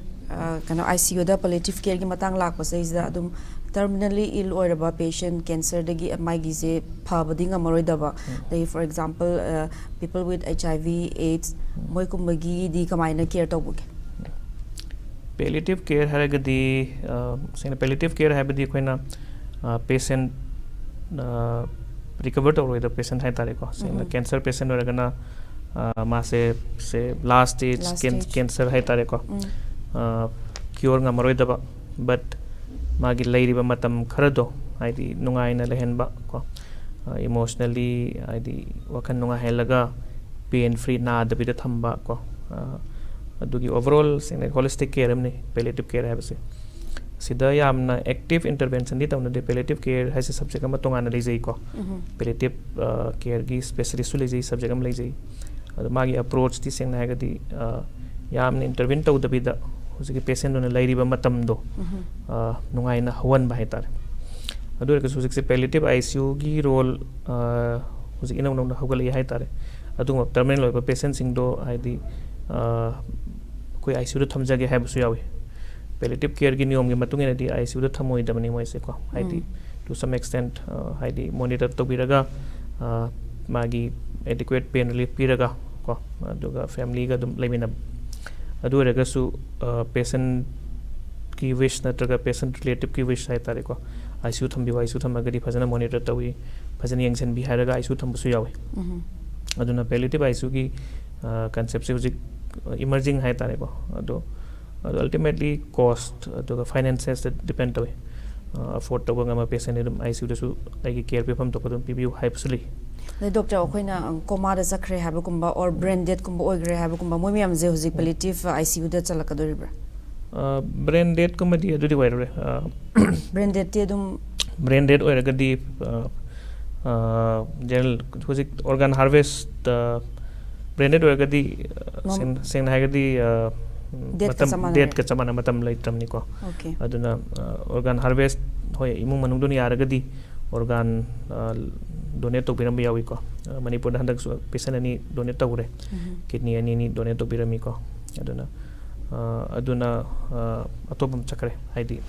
ꯀꯩꯅꯣ, ꯑꯥꯏ ꯁꯤ ꯌꯨꯗ ꯄꯂꯤꯌꯦꯇꯤꯚ ꯀꯦꯌꯔꯒꯤ ꯃꯇꯥꯡ ꯂꯥꯛꯄꯁꯤꯗꯩꯁꯤꯗ ꯑꯗꯨꯝ ꯇꯔꯃꯤꯅꯦꯜꯂꯤ ꯏꯜ ꯑꯣꯏꯔꯕ ꯄꯦꯁꯦꯟ, ꯀꯦꯟꯁꯔꯗꯒꯤ ꯃꯥꯒꯤꯁꯦ ꯐꯕꯗꯤ ꯉꯝꯃꯔꯣꯏꯗꯕ, ꯑꯗꯩ for example people with H I V AIDS, ꯃꯣꯏꯒꯨꯝꯕꯒꯤꯗꯤ ꯀꯃꯥꯏꯅ ꯀꯦꯌꯔ ꯇꯧꯕꯒꯦ? ꯄꯦꯂꯤꯌꯦꯇꯤꯚ ꯀꯦꯌꯔ ꯍꯥꯏꯔꯒꯗꯤ, ꯁꯦꯡꯅ ꯄꯦꯂꯤꯌꯦꯇꯤꯚ ꯀꯦꯌꯔ ꯍꯥꯏꯕꯗꯤ ꯑꯩꯈꯣꯏꯅ ꯄꯦꯁꯦꯟ ꯔꯤꯀꯚꯔ ꯇꯧꯔꯣꯏꯗꯕ ꯄꯦꯁꯦꯟ ꯍꯥꯏ ꯇꯥꯔꯦꯀꯣ꯫ ꯁꯦꯡꯅ ꯀꯦꯟꯁꯔ ꯄꯦꯁꯦꯟ ꯑꯣꯏꯔꯒꯅ ꯃꯥꯁꯦ ꯁꯦ ꯂꯥꯁ ꯁ꯭ꯇꯦꯖ, ꯀꯦꯟꯁꯔ ꯍꯥꯏ ꯇꯥꯔꯦꯀꯣ, ꯀ꯭ꯌꯣꯔ ꯉꯝꯃꯔꯣꯏꯗꯕ, ꯕꯠ ꯃꯥꯒꯤ ꯂꯩꯔꯤꯕ ꯃꯇꯝ ꯈꯔꯗꯣ ꯍꯥꯏꯗꯤ ꯅꯨꯡꯉꯥꯏꯅ ꯂꯩꯍꯟꯕ ꯀꯣ, ꯏꯃꯣꯁꯅꯦꯜꯂꯤ ꯍꯥꯏꯗꯤ ꯋꯥꯈꯜ ꯅꯨꯡꯉꯥꯏꯍꯜꯂꯒ, ꯄꯦꯟ ꯐ꯭ꯔꯤ, ꯅꯥꯗꯕꯤꯗ ꯊꯝꯕ ꯀꯣ꯫ ꯑꯗꯨꯒꯤ ꯑꯣꯚꯔꯑꯣꯜ ꯁꯦꯡꯅ ꯍꯣꯂꯤꯁꯇꯤꯛ ꯀꯦꯌꯔ ꯑꯃꯅꯤ ꯄꯦꯂꯤꯌꯦꯇꯤꯚ ꯀꯦꯌꯔ ꯍꯥꯏꯕꯁꯦ꯫ ꯁꯤꯗ ꯌꯥꯝꯅ ꯑꯦꯛꯇꯤꯚ ꯏꯟꯇꯔꯚꯦꯟꯁꯟꯗꯤ ꯇꯧꯅꯗꯦ꯫ ꯄꯦꯂꯤꯌꯦꯇꯤꯚ ꯀꯦꯌꯔ ꯍꯥꯏꯁꯦ ꯁꯕꯖꯦꯛ ꯑꯃ ꯇꯣꯉꯥꯟꯅ ꯂꯩꯖꯩꯀꯣ꯫ ꯄꯦꯂꯤꯌꯦꯇꯤꯚ ꯀꯦꯌꯔꯒꯤ ꯁ꯭ꯄꯦꯁꯤꯌꯦꯂꯤꯁꯁꯨ ꯂꯩꯖꯩ, ꯁꯕꯖꯦꯛ ꯑꯃ ꯂꯩꯖꯩ꯫ ꯑꯗꯣ ꯃꯥꯒꯤ ꯑꯦꯄ꯭ꯔꯣꯆꯇꯤ ꯁꯦꯡꯅ ꯍꯥꯏꯔꯒꯗꯤ ꯌꯥꯝꯅ ꯏꯟꯇꯔꯚꯦꯟ ꯇꯧꯗꯕꯤꯗ ꯍꯧꯖꯤꯛꯀꯤ ꯄꯦꯁꯦꯟꯗꯨꯅ ꯂꯩꯔꯤꯕ ꯃꯇꯝꯗꯣ ꯅꯨꯡꯉꯥꯏꯅ ꯍꯧꯍꯟꯕ ꯍꯥꯏ ꯇꯥꯔꯦ꯫ ꯑꯗꯨ ꯑꯣꯏꯔꯒꯁꯨ ꯍꯧꯖꯤꯛꯁꯦ ꯄꯦꯂꯤꯌꯦꯇꯤꯚ ꯑꯥꯏ ꯁꯤ ꯌꯨꯒꯤ ꯔꯣꯜ ꯍꯧꯖꯤꯛ ꯏꯅꯧ ꯅꯧꯅ ꯍꯧꯒꯠꯂꯛꯏ ꯍꯥꯏ ꯇꯥꯔꯦ꯫ ꯑꯗꯨꯒꯨꯝꯕ ꯇꯔꯃꯤꯅꯦꯜ ꯑꯣꯏꯕ ꯄꯦꯁꯦꯟꯁꯤꯡꯗꯣ ꯍꯥꯏꯗꯤ ꯑꯩꯈꯣꯏ ꯑꯥꯏ ꯁꯤ ꯌꯨꯗ ꯊꯝꯖꯒꯦ ꯍꯥꯏꯕꯁꯨ ꯌꯥꯎꯏ꯫ ꯄꯦꯂꯤꯌꯦꯇꯤꯚ ꯀꯦꯌꯔꯒꯤ ꯅꯤꯌꯣꯝꯒꯤ ꯃꯇꯨꯡ ꯏꯟꯅꯗꯤ ꯑꯥꯏ ꯁꯤ ꯌꯨꯗ ꯊꯝꯃꯣꯏꯗꯕꯅꯤ ꯃꯣꯏꯁꯦꯀꯣ꯫ ꯍꯥꯏꯗꯤ to some extent ꯍꯥꯏꯗꯤ ꯃꯣꯅꯤꯇꯔ ꯇꯧꯕꯤꯔꯒ ꯃꯥꯒꯤ ꯑꯦꯗꯤꯀ꯭ꯋꯦꯠ ꯄꯦꯟ ꯔꯤꯂꯤꯐ ꯄꯤꯔꯒ ꯀꯣ, ꯑꯗꯨꯒ ꯐꯦꯃꯤꯂꯤꯒ ꯑꯗꯨꯝ ꯂꯩꯃꯤꯟꯅꯕ꯫ ꯑꯗꯨ ꯑꯣꯏꯔꯒꯁꯨ ꯄꯦꯁꯦꯟꯒꯤ ꯋꯤꯁ ꯅꯠꯇ꯭ꯔꯒ ꯄꯦꯁꯦꯟ ꯔꯤꯂꯦꯇꯤꯚꯀꯤ ꯋꯤꯁ ꯍꯥꯏ ꯇꯥꯔꯦꯀꯣ, ꯑꯥꯏ ꯁꯤ ꯌꯨ ꯊꯝꯕꯤꯌꯨ, ꯑꯥꯏ ꯁꯤ ꯌꯨ ꯊꯝꯃꯒꯗꯤ ꯐꯖꯅ ꯃꯣꯅꯤꯇꯔ ꯇꯧꯏ, ꯐꯖꯅ ꯌꯦꯡꯁꯤꯟꯕꯤ ꯍꯥꯏꯔꯒ ꯑꯥꯏ ꯁꯤ ꯌꯨ ꯊꯝꯕꯁꯨ ꯌꯥꯎꯏ꯫ ꯑꯗꯨꯅ ꯄꯦꯂꯤꯌꯦꯇꯤꯚ ꯑꯥꯏ ꯁꯤ ꯌꯨꯒꯤ ꯀꯟꯁꯦꯞꯁꯦ ꯍꯧꯖꯤꯛ ꯏꯃꯔꯖꯤꯡ ꯍꯥꯏ ꯇꯥꯔꯦꯀꯣ꯫ ꯑꯗꯣ ꯑꯗꯣ ꯑꯜꯇꯤꯃꯦꯠꯂꯤ ꯀꯣꯁꯠ ꯑꯗꯨꯒ ꯐꯥꯏꯅꯥꯟꯁꯦꯁꯇ ꯗꯤꯄꯦꯟ ꯇꯧꯏ꯫ ꯑꯐꯣꯔꯗ ꯇꯧꯕ ꯉꯝꯕ ꯄꯦꯁꯦꯟꯗꯤ ꯑꯗꯨꯝ ꯑꯥꯏ ꯁꯤ ꯌꯨꯗꯁꯨ ꯑꯩꯒꯤ ꯀꯦꯌꯔ ꯄꯤꯐꯝ ꯊꯣꯛꯄ ꯑꯗꯨꯝ ꯄꯤꯕꯤꯌꯨ ꯍꯥꯏꯕꯁꯨ ꯂꯩ꯫ ꯑꯗꯩ ꯗꯣꯛꯇꯔ, ꯑꯩꯈꯣꯏꯅ ꯀꯣꯃꯥꯗ ꯆꯠꯈ꯭ꯔꯦ ꯍꯥꯏꯕꯒꯨꯝꯕ ꯑꯣꯔ ꯕ꯭ꯔꯦꯟ ꯗꯦꯗꯀꯨꯝꯕ ꯑꯣꯏꯈ꯭ꯔꯦ ꯍꯥꯏꯕꯒꯨꯝꯕ, ꯃꯣꯏ ꯃꯌꯥꯝꯁꯦ ꯍꯧꯖꯤꯛ ꯄꯦꯂꯤꯌꯦꯇꯤꯚ ꯑꯥꯏ ꯁꯤ ꯌꯨꯗ ꯆꯜꯂꯛꯀꯗꯣꯔꯤꯕ꯭ꯔꯥ? ꯕ꯭ꯔꯦꯟ ꯗꯦꯗꯀꯨꯝꯕꯗꯤ ꯑꯗꯨꯗꯤ ꯑꯣꯏꯔꯔꯣꯏ꯫ ꯕ꯭ꯔꯦꯟ ꯗꯦꯗꯇꯤ ꯑꯗꯨꯝ ꯕ꯭ꯔꯦꯟ ꯗꯦꯗ ꯑꯣꯏꯔꯒꯗꯤ ꯖꯦꯅꯔꯦꯜ ꯍꯧꯖꯤꯛ ꯑꯣꯔꯒꯥꯟ ꯍꯥꯔꯚꯦꯁꯇ ꯕ꯭ꯔꯦꯟꯗꯦꯠ ꯑꯣꯏꯔꯒꯗꯤ, ꯑ, ꯃꯝ- ꯁꯦꯡ-, ꯁꯦꯡꯅ ꯍꯥꯏꯔꯒꯗꯤ, ꯑ, ꯗꯦꯠꯀ ꯃꯇꯝ, ꯆꯞ ꯃꯥꯟꯅꯔꯦ꯫ ꯗꯦꯠꯀ ꯆꯞ ꯃꯥꯟꯅ ꯃꯇꯝ ꯂꯩꯇ꯭ꯔꯕꯅꯤꯀꯣ꯫ ꯑꯣꯀꯦ꯫ ꯑꯗꯨꯅ, ꯑ, ꯑꯣꯔꯒꯥꯟ ꯍꯥꯔꯚꯦꯁ, ꯍꯣꯏ, ꯏꯃꯨꯡ ꯃꯅꯨꯡꯗꯨꯅ ꯌꯥꯔꯒꯗꯤ ꯑꯣꯔꯒꯥꯟ, ꯑ, ꯗꯣꯅꯦꯠ ꯇꯧꯕꯤꯔꯝꯕ ꯌꯥꯎꯏꯀꯣ꯫ ꯑ, ꯃꯅꯤꯄꯨꯔꯗ ꯍꯟꯗꯛꯁꯨ ꯄꯦꯁꯦꯟ ꯑꯅꯤ ꯗꯣꯅꯦꯠ ꯇꯧꯈ꯭ꯔꯦ꯫ ꯎꯝ꯫ ꯀꯤꯗꯅꯤ ꯑꯅꯤ ꯑꯅꯤ ꯗꯣꯅꯦꯠ ꯇꯧꯕꯤꯔꯝꯃꯤꯀꯣ꯫ ꯑꯗꯨꯅ, ꯑ, ꯑꯗꯨꯅ, ꯑ, ꯑꯇꯣꯞꯄ ꯑꯃ ꯆꯠꯈ꯭ꯔꯦ꯫ ꯍꯥꯏꯗꯤ,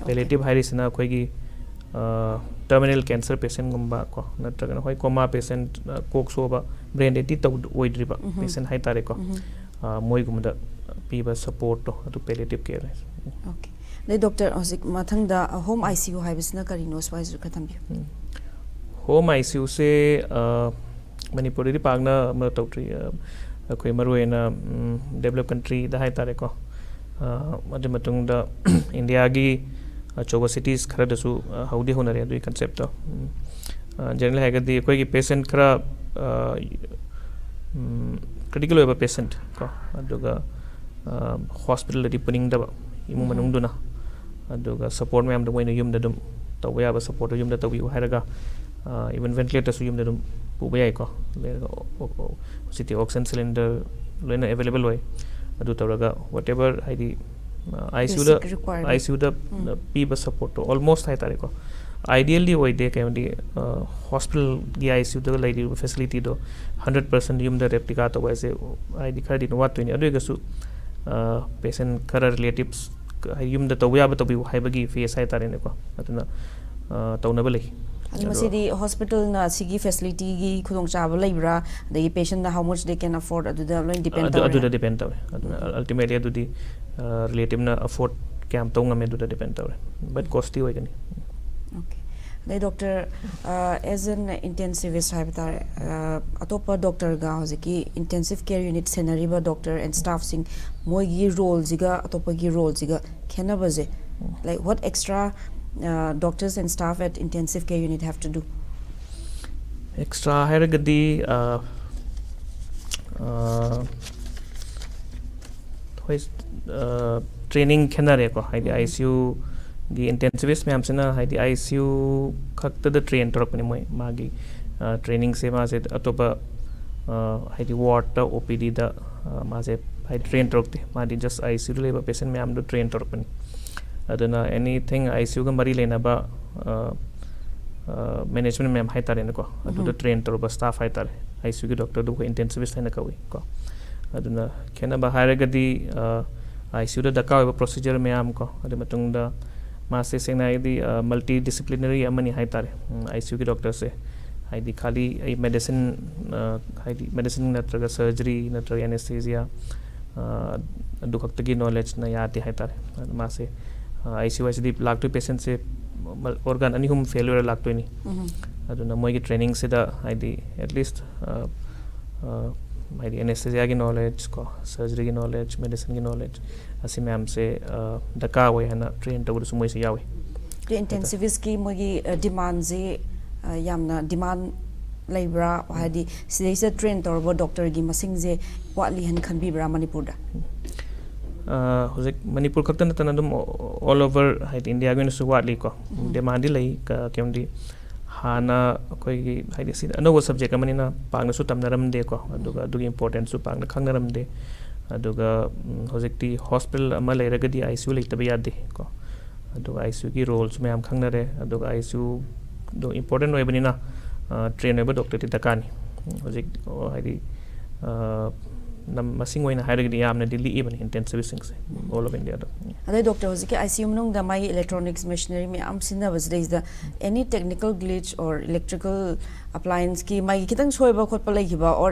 ꯑꯣꯀꯦ꯫ ꯄꯦꯂꯦꯇꯤꯚ ꯍꯥꯏꯔꯤꯁꯤꯅ ꯑꯩꯈꯣꯏꯒꯤ, ꯑ, ꯇꯔꯃꯤꯅꯦꯜ ꯀꯦꯟꯁꯔ ꯄꯦꯁꯦꯟꯒꯨꯝꯕ ꯀꯣ, ꯅꯠꯇ꯭ꯔꯒꯅ ꯍꯣꯏ ꯀꯣꯃꯥ ꯄꯦꯁꯦꯟ, ꯑ, ꯀꯣꯛ ꯁꯣꯛꯑꯕ, ꯕ꯭ꯔꯦꯟ ꯗꯦꯠꯇꯤ ꯇꯧ-, ꯑꯣꯏꯗ꯭ꯔꯤꯕ ꯎꯝꯍꯨꯝ꯫ ꯄꯦꯁꯦꯟ ꯍꯥꯏꯇꯥꯔꯦꯀꯣ꯫ ꯎꯝꯍꯨꯝ꯫ ꯑ, ꯃꯣꯏꯒꯨꯝꯕꯗ ꯄꯤꯕ ꯁꯄꯣꯔꯠꯇꯣ ꯑꯗꯨ ꯄꯦꯂꯦꯇꯤꯚ ꯀꯦꯌꯔ ꯍꯥꯏ꯫ ꯑꯣꯀꯦ꯫ ꯑꯗꯩ ꯗꯣꯛꯇꯔ, ꯍꯧꯖꯤꯛ ꯃꯊꯪꯗ, ꯑ, ꯍꯣꯝ ꯑꯥꯏ ꯁꯤ ꯌꯨ ꯍꯥꯏꯕꯁꯤꯅ ꯀꯔꯤꯅꯣ? ꯁ꯭ꯋꯥꯏꯁꯤꯁꯨ ꯈꯔ ꯊꯝꯕꯤꯌꯨ꯫ ꯎꯝ꯫ ꯍꯣꯝ ꯑꯥꯏ ꯁꯤ ꯌꯨꯁꯦ, ꯑ, ꯃꯅꯤꯄꯨꯔꯗꯗꯤ ꯄꯥꯛꯅ ꯑꯃ ꯇꯧꯗ꯭ꯔꯤ꯫ ꯑ, ꯑꯩꯈꯣꯏ ꯃꯔꯨꯑꯣꯏꯅ, ꯎꯝ, ꯗꯦꯕꯂꯞ ꯀꯟꯇ꯭ꯔꯤꯗ ꯍꯥꯏꯇꯥꯔꯦꯀꯣ꯫ ꯑ, ꯑꯗꯨ ꯃꯇꯨꯡꯗ ꯏꯟꯗꯤꯌꯥꯒꯤ ꯑꯆꯧꯕ ꯁꯤꯇꯤꯁ ꯈꯔꯗꯁꯨ, ꯑ, ꯍꯧꯗꯤ ꯍꯧꯅꯔꯦ ꯑꯗꯨꯒꯤ ꯀꯟꯁꯦꯞꯇꯣ꯫ ꯎꯝ꯫ ꯑ, ꯖꯦꯅꯔꯦꯜ ꯍꯥꯏꯔꯒꯗꯤ ꯑꯩꯈꯣꯏꯒꯤ ꯄꯦꯁꯦꯟ ꯈꯔ, ꯑ, ꯎꯝ, ꯀ꯭ꯔꯤꯇꯤꯀꯦꯜ ꯑꯣꯏꯕ ꯄꯦꯁꯦꯟ ꯀꯣ, ꯑꯗꯨꯒ, ꯑ, ꯍꯣꯁꯄꯤꯇꯥꯜꯗꯗꯤ ꯄꯨꯅꯤꯡꯗꯕ ꯏꯃꯨꯡ ꯎꯝ꯫ ꯃꯅꯨꯡꯗꯨꯅ, ꯑꯗꯨꯒ ꯁꯄꯣꯔꯠ ꯃꯌꯥꯝꯗꯣ ꯃꯣꯏꯅ ꯌꯨꯝꯗ ꯑꯗꯨꯝ ꯇꯧꯕ ꯌꯥꯕ ꯁꯄꯣꯔꯠꯇꯣ ꯌꯨꯝꯗ ꯇꯧꯕꯤꯌꯨ ꯍꯥꯏꯔꯒ, ꯑ, ꯏꯚꯟ ꯚꯦꯟꯇꯤꯂꯦꯇꯔꯁꯨ ꯌꯨꯝꯗ ꯑꯗꯨꯝ ꯄꯨꯕ ꯌꯥꯏꯀꯣ꯫ ꯂꯩꯔꯒ ꯑꯣ-, ꯑꯣ-, ꯑꯣ-, ꯍꯧꯖꯤꯛꯇꯤ ꯑꯣꯛꯁꯤꯖꯦꯟ ꯁꯤꯂꯤꯟꯗꯔ ꯂꯣꯏꯅ ꯑꯦꯚꯦꯂꯦꯕꯜ ꯑꯣꯏ꯫ ꯑꯗꯨ ꯇꯧꯔꯒ whatever, ꯍꯥꯏꯗꯤ, ꯑ, ꯑꯥꯏ ꯁꯤ ꯌꯨꯗ, ꯕꯦꯁꯤꯛ ꯔꯤꯀ꯭ꯋꯥꯌꯔꯃꯦꯟ꯫ ꯑꯥꯏ ꯁꯤ ꯌꯨꯗ ꯎꯝ꯫ ꯄꯤꯕ ꯁꯄꯣꯔꯠꯇꯣ almost ꯍꯥꯏꯇꯥꯔꯦꯀꯣ꯫ ꯑꯥꯏꯗꯤꯌꯦꯜꯂꯤ ꯑꯣꯏꯗꯦ, ꯀꯩ ꯍꯥꯏꯗꯤ, ꯑ, ꯍꯣꯁꯄꯤꯇꯥꯜꯒꯤ ꯑꯥꯏ ꯁꯤ ꯌꯨꯗꯒ ꯂꯩꯔꯤꯕ ꯐꯦꯁꯤꯂꯤꯇꯤꯗꯣ ꯍꯟꯗ꯭ꯔꯦꯠ ꯄꯥꯔꯁꯦꯟ ꯌꯨꯝꯗ ꯔꯦꯄ꯭ꯂꯤꯀꯥ ꯇꯧꯕ ꯍꯥꯏꯁꯦ, ꯍꯥꯏꯗꯤ, ꯈꯔꯗꯤ ꯋꯥꯠꯇꯣꯏꯅꯤ꯫ ꯑꯗꯨ ꯑꯣꯏꯔꯒꯁꯨ, ꯑ, ꯄꯦꯁꯦꯟ ꯈꯔ ꯔꯤꯂꯦꯇꯤꯚꯁ, ꯍꯥꯏꯗꯤ, ꯌꯨꯝꯗ ꯇꯧꯕ ꯌꯥꯕ ꯇꯧꯕꯤꯌꯨ ꯍꯥꯏꯕꯒꯤ ꯐꯦꯁ ꯍꯥꯏꯇꯥꯔꯦꯅꯦꯀꯣ꯫ ꯑꯗꯨꯅ, ꯑ, ꯇꯧꯅꯕ ꯂꯩ꯫ ꯑꯗꯣ ꯑꯗꯣ ꯃꯁꯤꯗꯤ ꯍꯣꯁꯄꯤꯇꯥꯜꯅ ꯁꯤꯒꯤ ꯐꯦꯁꯤꯂꯤꯇꯤꯒꯤ ꯈꯨꯗꯣꯡꯆꯥꯕ ꯂꯩꯕ꯭ꯔꯥ, ꯑꯗꯒꯤ ꯄꯦꯁꯦꯟꯅ how much they can afford, ꯑꯗꯨꯗ ꯂꯣꯏ ꯗꯤꯄꯦꯟ ꯑꯗꯨ, ꯇꯧꯔꯦ? ꯑꯗꯨꯗ ꯗꯤꯄꯦꯟ ꯇꯧꯋꯦ꯫ ꯑꯗꯨꯅ ꯎꯝ꯫ ꯑꯜꯇꯤꯃꯦꯠꯂꯤ ꯑꯗꯨꯗꯤ, ꯑ, ꯔꯤꯂꯦꯇꯤꯚꯅ ꯑꯐꯣꯔꯗ ꯀꯌꯥꯝ ꯇꯧ ꯉꯝꯃꯦ ꯑꯗꯨꯗ ꯗꯤꯄꯦꯟ ꯇꯧꯔꯦ꯫ ꯕꯠ ꯎꯝ꯫ ꯀꯣꯁꯇꯤ ꯑꯣꯏꯒꯅꯤ꯫ ꯑꯣꯀꯦ꯫ ꯑꯗꯩ ꯗꯣꯛꯇꯔ, ꯑ, as an intensivist ꯍꯥꯏꯕ ꯇꯥꯔꯦ, ꯑ, ꯑꯇꯣꯞꯄ ꯗꯣꯛꯇꯔꯒ ꯍꯧꯖꯤꯛꯀꯤ intensive care unit ꯁꯦꯟꯅꯔꯤꯕ ꯗꯣꯛꯇꯔ and staffꯁꯤꯡ, ꯃꯣꯏꯒꯤ ꯔꯣꯜꯁꯤꯒ ꯑꯇꯣꯞꯄꯒꯤ ꯔꯣꯜꯁꯤꯒ ꯈꯦꯠꯅꯕꯁꯦ, ꯎꯝ꯫ Like, what extra, uh, doctors and staff at intensive care unit have to do? Extra ꯍꯥꯏꯔꯒꯗꯤ, ꯑ, ꯑ, ꯍꯣꯏ, ꯑ, ꯇ꯭ꯔꯦꯅꯤꯡ ꯈꯦꯠꯅꯔꯦꯀꯣ, ꯍꯥꯏꯗꯤ ꯎꯝ꯫ ꯑꯥꯏ ꯁꯤ ꯌꯨ ꯒꯤ intensivist ꯃꯌꯥꯝꯁꯤꯅ ꯍꯥꯏꯗꯤ I C U ꯈꯛꯇꯗ train ꯇꯧꯔꯛꯄꯅꯤ ꯃꯣꯏ꯫ ꯃꯥꯒꯤ trainingꯁꯦ ꯃꯥꯁꯦ ꯑꯇꯣꯞꯄ ꯍꯥꯏꯗꯤ wardꯇ, OPDꯗ ꯃꯥꯁꯦ ꯍꯥꯏꯗꯤ train ꯇꯧꯔꯛꯇꯦ꯫ ꯃꯥꯗꯤ just I C Uꯗ ꯂꯩꯕ patient ꯃꯌꯥꯝꯗꯣ train ꯇꯧꯔꯛꯄꯅꯤ꯫ ꯑꯗꯨꯅ anything I C Uꯒ ꯃꯔꯤ ꯂꯩꯅꯕ management ꯃꯌꯥꯝ ꯍꯥꯏꯇꯥꯔꯦꯅꯦꯀꯣ, ꯑꯗꯨꯗ train ꯇꯧꯔꯕ staff ꯍꯥꯏꯇꯥꯔꯦ꯫ I C Uꯒꯤ doctorꯗꯨ ꯑꯩꯈꯣꯏ intensivist ꯍꯥꯏꯅ ꯀꯧꯏ ꯀꯣ꯫ ꯑꯗꯨꯅ ꯈꯦꯠꯅꯕ ꯍꯥꯏꯔꯒꯗꯤ I C Uꯗ ꯗꯔꯀꯥꯔ ꯑꯣꯏꯕ procedure ꯃꯌꯥꯝ ꯀꯣ, ꯑꯗꯨ ꯃꯇꯨꯡꯗ ꯃꯥꯁꯦ ꯁꯦꯡꯅ ꯍꯥꯏꯔꯒꯗꯤ multidisciplinary ꯑꯃꯅꯤ ꯍꯥꯏꯇꯥꯔꯦ꯫ I C Uꯒꯤ doctorꯁꯦ ꯍꯥꯏꯗꯤ ꯈꯥꯂꯤ ꯑꯩ medicine ꯍꯥꯏꯗꯤ medicine ꯅꯠꯇ꯭ꯔꯒ surgery ꯅꯠꯇ꯭ꯔꯒ anesthesia ꯑꯗꯨ ꯈꯛꯇꯒꯤ knowledgeꯅ ꯌꯥꯗꯦ ꯍꯥꯏꯇꯥꯔꯦ꯫ ꯑꯗꯨ ꯃꯥꯁꯦ I C U ꯍꯥꯏꯁꯤꯗꯤ ꯂꯥꯛꯇꯣꯏ patientꯁꯦ organ ꯑꯅꯤ ꯑꯍꯨꯝ fail ꯑꯣꯏꯔ ꯂꯥꯛꯇꯣꯏꯅꯤ꯫ ꯑꯗꯨꯅ ꯃꯣꯏꯒꯤ trainingꯁꯤꯗ ꯍꯥꯏꯗꯤ at least ꯍꯥꯏꯗꯤ anesthesiaꯒꯤ knowledge ꯀꯣ, surgeryꯒꯤ knowledge, medicineꯒꯤ knowledge ꯑꯁꯤ ꯃꯌꯥꯝꯁꯦ ꯗꯔꯀꯥꯔ ꯑꯣꯏ ꯍꯥꯏꯅ train ꯇꯧꯕꯗꯁꯨ ꯃꯣꯏꯁꯦ ꯌꯥꯎꯏ꯫ intensivistꯀꯤ ꯃꯣꯏꯒꯤ demandꯁꯦ ꯌꯥꯝꯅ demand ꯂꯩꯕ꯭ꯔꯥ? ꯍꯥꯏꯗꯤ ꯁꯤꯗꯩꯁꯤꯗ train ꯇꯧꯔꯕ doctorꯒꯤ ꯃꯁꯤꯡꯁꯦ ꯋꯥꯠꯂꯤ ꯍꯥꯏꯅ ꯈꯟꯕꯤꯕ꯭ꯔꯥ ꯃꯅꯤꯄꯨꯔꯗ? ꯍꯧꯖꯤꯛ ꯃꯅꯤꯄꯨꯔ ꯈꯛꯇ ꯅꯠꯇꯅ ꯑꯗꯨꯝ all over ꯍꯥꯏꯗꯤ Indiaꯒꯤ ꯑꯣꯏꯅꯁꯨ ꯋꯥꯠꯂꯤꯀꯣ꯫ Demandꯗꯤ ꯂꯩ꯫ ꯀꯩꯅꯣꯗꯤ ꯍꯥꯟꯅ ꯑꯩꯈꯣꯏꯒꯤ ꯍꯥꯏꯗꯤ ꯁꯤ ꯑꯅꯧꯕ subject ꯑꯃꯅꯤꯅ ꯄꯥꯛꯅꯁꯨ ꯇꯝꯅꯔꯝꯗꯦꯀꯣ꯫ ꯑꯗꯨꯒ ꯑꯗꯨꯒꯤ importanceꯁꯨ ꯄꯥꯛꯅ ꯈꯪꯅꯔꯝꯗꯦ꯫ ꯑꯗꯨꯒ ꯍꯧꯖꯤꯛꯇꯤ hospital ꯑꯃ ꯂꯩꯔꯒꯗꯤ I C U ꯂꯩꯇꯕ ꯌꯥꯗꯦ ꯀꯣ꯫ ꯑꯗꯨꯒ I C Uꯒꯤ roleꯁꯨ ꯃꯌꯥꯝ ꯈꯪꯅꯔꯦ꯫ ꯑꯗꯨꯒ I C Uꯗꯣ important ꯑꯣꯏꯕꯅꯤꯅ train ꯑꯣꯏꯕ doctorꯗꯤ ꯗꯔꯀꯥꯔꯅꯤ꯫ ꯍꯧꯖꯤꯛ ꯍꯥꯏꯗꯤ ꯃꯁꯤꯡ ꯑꯣꯏꯅ ꯍꯥꯏꯔꯒꯗꯤ ꯌꯥꯝꯅꯗꯤ ꯂꯤꯛꯏꯕꯅꯤ intensivistꯁꯤꯡꯁꯦ all over Indiaꯗ꯫ ꯑꯗꯩ doctor, ꯍꯧꯖꯤꯛꯀꯤ I C U ꯃꯅꯨꯡꯗ ꯃꯥꯒꯤ electronics machinery ꯃꯌꯥꯝ ꯁꯤꯖꯤꯟꯅꯕꯁꯤꯗꯩꯁꯤꯗ any technical glitch or electrical applianceꯀꯤ ꯃꯥꯒꯤ ꯈꯤꯇꯪ ꯁꯣꯏꯕ ꯈꯣꯠꯄ ꯂꯩꯈꯤꯕ or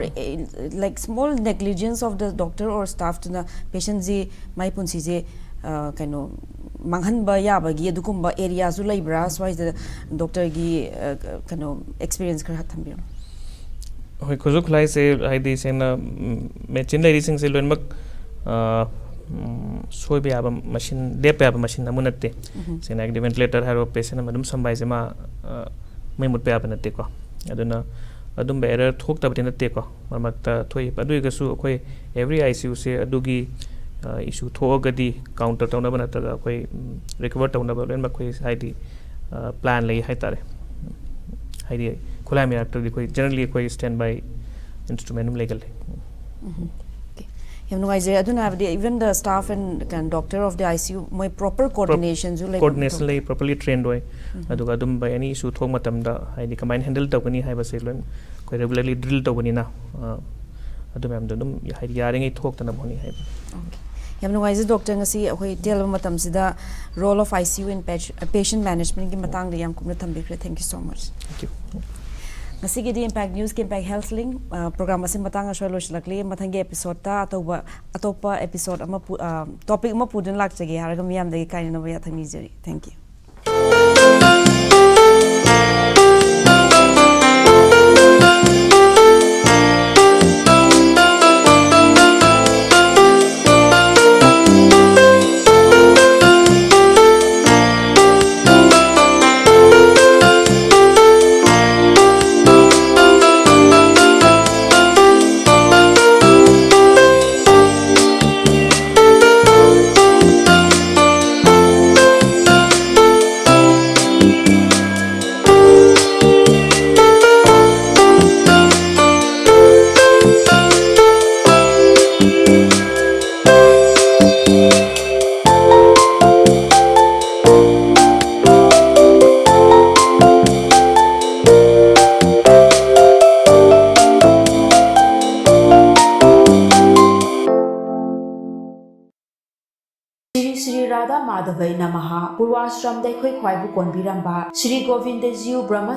like small negligence of the doctor or staffꯇꯨꯅ patientꯁꯤ ꯃꯥꯒꯤ ꯄꯨꯟꯁꯤꯁꯦ ꯀꯩꯅꯣ ꯃꯥꯡꯍꯟꯕ ꯌꯥꯕꯒꯤ ꯑꯗꯨꯒꯨꯝꯕ areaꯁꯨ ꯂꯩꯕ꯭ꯔꯥ? ꯁ꯭ꯋꯥꯏꯁꯤꯗ doctorꯒꯤ ꯀꯩꯅꯣ experience ꯈꯔ ꯊꯝꯕꯤꯔꯝꯃꯣ꯫ ꯍꯣꯏ, ꯈꯨꯠꯁꯨ ꯈꯨꯠꯂꯥꯏꯁꯦ ꯍꯥꯏꯗꯤ ꯁꯦꯡꯅ machine ꯂꯩꯔꯤꯁꯤꯡꯁꯦ ꯂꯣꯏꯅꯃꯛ ꯁꯣꯏꯕ ꯌꯥꯕ machine, ꯂꯦꯞꯄ ꯌꯥꯕ machine ꯑꯃ ꯅꯠꯇꯦ꯫ ꯁꯦꯡꯅ ꯍꯥꯏꯔꯒꯗꯤ ventilator ꯍꯥꯏꯔꯣ, patient ꯑꯃ ꯑꯗꯨꯝ ꯁꯝꯕ ꯍꯥꯏꯁꯦ ꯃꯥ ꯃꯩ ꯃꯨꯠꯄ ꯌꯥꯕ ꯅꯠꯇꯦꯀꯣ꯫ ꯑꯗꯨꯅ ꯑꯗꯨꯝꯕ error ꯊꯣꯛꯇꯕꯗꯤ ꯅꯠꯇꯦꯀꯣ, ꯃꯔꯛ ꯃꯔꯛꯇ ꯊꯣꯛꯏ꯫ ꯑꯗꯨ ꯑꯣꯏꯔꯒꯁꯨ ꯑꯩꯈꯣꯏ every I C Uꯁꯦ ꯑꯗꯨꯒꯤ ꯏꯁꯨ ꯊꯣꯛꯑꯒꯗꯤ ꯀꯥꯎꯟꯇꯔ ꯇꯧꯅꯕ ꯅꯠꯇ꯭ꯔꯒ ꯑꯩꯈꯣꯏ ꯔꯤꯀꯚꯔ ꯇꯧꯅꯕ ꯂꯣꯏꯅꯃꯛ ꯑꯩꯈꯣꯏ ꯍꯥꯏꯗꯤ ꯄ꯭ꯂꯥꯟ ꯂꯩ ꯍꯥꯏꯇꯥꯔꯦ꯫ ꯍꯥꯏꯗꯤ ꯈꯨꯠꯂꯥꯏ ꯃꯌꯥꯝꯗꯗꯤ ꯑꯩꯈꯣꯏ ꯖꯦꯅꯔꯦꯜꯂꯤ ꯑꯩꯈꯣꯏ ꯁ꯭ꯇꯦꯟ ꯕꯥꯏ ꯏꯟꯁꯇ꯭ꯔꯨꯃꯦꯟ ꯑꯃ ꯂꯩꯒꯜꯂꯤ꯫ Okay. ꯌꯥꯝ ꯅꯨꯡꯉꯥꯏꯖꯔꯦ꯫ ꯑꯗꯨꯅ ꯍꯥꯏꯕꯗꯤ even the staff and ꯀꯩꯅꯣ doctor of the I C U ꯃꯣꯏ proper coordination ꯁꯨ ꯂꯩꯕ ꯀꯣꯑꯣꯔꯗꯤꯅꯦꯁꯟ ꯂꯩ, ꯄ꯭ꯔꯣꯄꯔꯂꯤ ꯇ꯭ꯔꯦꯟ ꯑꯣꯏ꯫ ꯑꯗꯨꯒ ꯑꯗꯨꯝꯕ ꯑꯦꯅꯤ ꯏꯁꯨ ꯊꯣꯛꯄ ꯃꯇꯝꯗ ꯍꯥꯏꯗꯤ ꯀꯃꯥꯏꯅ ꯍꯦꯟꯗꯜ ꯇꯧꯒꯅꯤ ꯍꯥꯏꯕꯁꯦ ꯂꯣꯏ ꯑꯩꯈꯣꯏ ꯔꯦꯒꯨꯂꯔꯂꯤ ꯗ꯭ꯔꯤꯜ ꯇꯧꯕꯅꯤꯅ ꯑ, ꯑꯗꯨ ꯃꯌꯥꯝꯗꯣ ꯑꯗꯨꯝ ꯍꯥꯏꯗꯤ ꯌꯥꯔꯤꯉꯩ ꯊꯣꯛꯇꯅꯕ ꯍꯣꯠꯅꯩ ꯍꯥꯏꯕ꯫ Okay. ꯌꯥꯝ ꯅꯨꯡꯉꯥꯏꯖꯩ ꯗꯣꯛꯇꯔ, ꯉꯁꯤ ꯑꯩꯈꯣꯏ ꯇꯦꯜꯂꯕ ꯃꯇꯝꯁꯤꯗ role of I C U in patient management ꯀꯤ ꯃꯇꯥꯡꯗ ꯌꯥꯝ ꯀꯨꯞꯅ ꯊꯝꯕꯤꯈ꯭ꯔꯦ꯫ Thank you so much. Thank you. ꯉꯁꯤꯒꯤꯗꯤ Impact News ꯀꯤ Impact Health Link ꯄ꯭ꯔꯣꯒ꯭ꯔꯥꯝ ꯑꯁꯤ ꯃꯇꯥꯡ ꯑꯁ꯭ꯋꯥꯏ ꯂꯣꯏꯁꯤꯜꯂꯛꯂꯤ꯫ ꯃꯊꯪꯒꯤ ꯑꯦꯄꯤꯁꯣꯗꯇ ꯑꯇꯧꯕ ꯑꯇꯣꯞꯄ ꯑꯦꯄꯤꯁꯣꯗ ꯑꯃ ꯄꯨ- ꯑ, ꯇꯣꯄꯤꯛ ꯑꯃ ꯄꯨꯗꯨꯅ ꯂꯥꯛꯆꯒꯦ ꯍꯥꯏꯔꯒ ꯃꯤꯌꯥꯝꯗꯒꯤ ꯀꯥꯏꯅꯅꯕ ꯌꯥꯊꯪ ꯅꯤꯖꯔꯤ꯫ Thank you. ꯁ꯭ꯔꯤ ꯁ꯭ꯔꯤ ꯔꯥꯙꯥ ꯃꯥꯙꯕꯩ ꯅꯃꯍꯥ꯫ ꯄꯨꯔꯋꯥꯁ꯭ꯔꯝꯗ ꯑꯩꯈꯣꯏ ꯈ꯭ꯋꯥꯏꯕꯨ ꯀꯣꯟꯕꯤꯔꯝꯕ ꯁ꯭ꯔꯤ ꯒꯣꯕꯤꯟꯗꯖꯤꯎ ꯕ꯭ꯔꯍ꯭ꯃ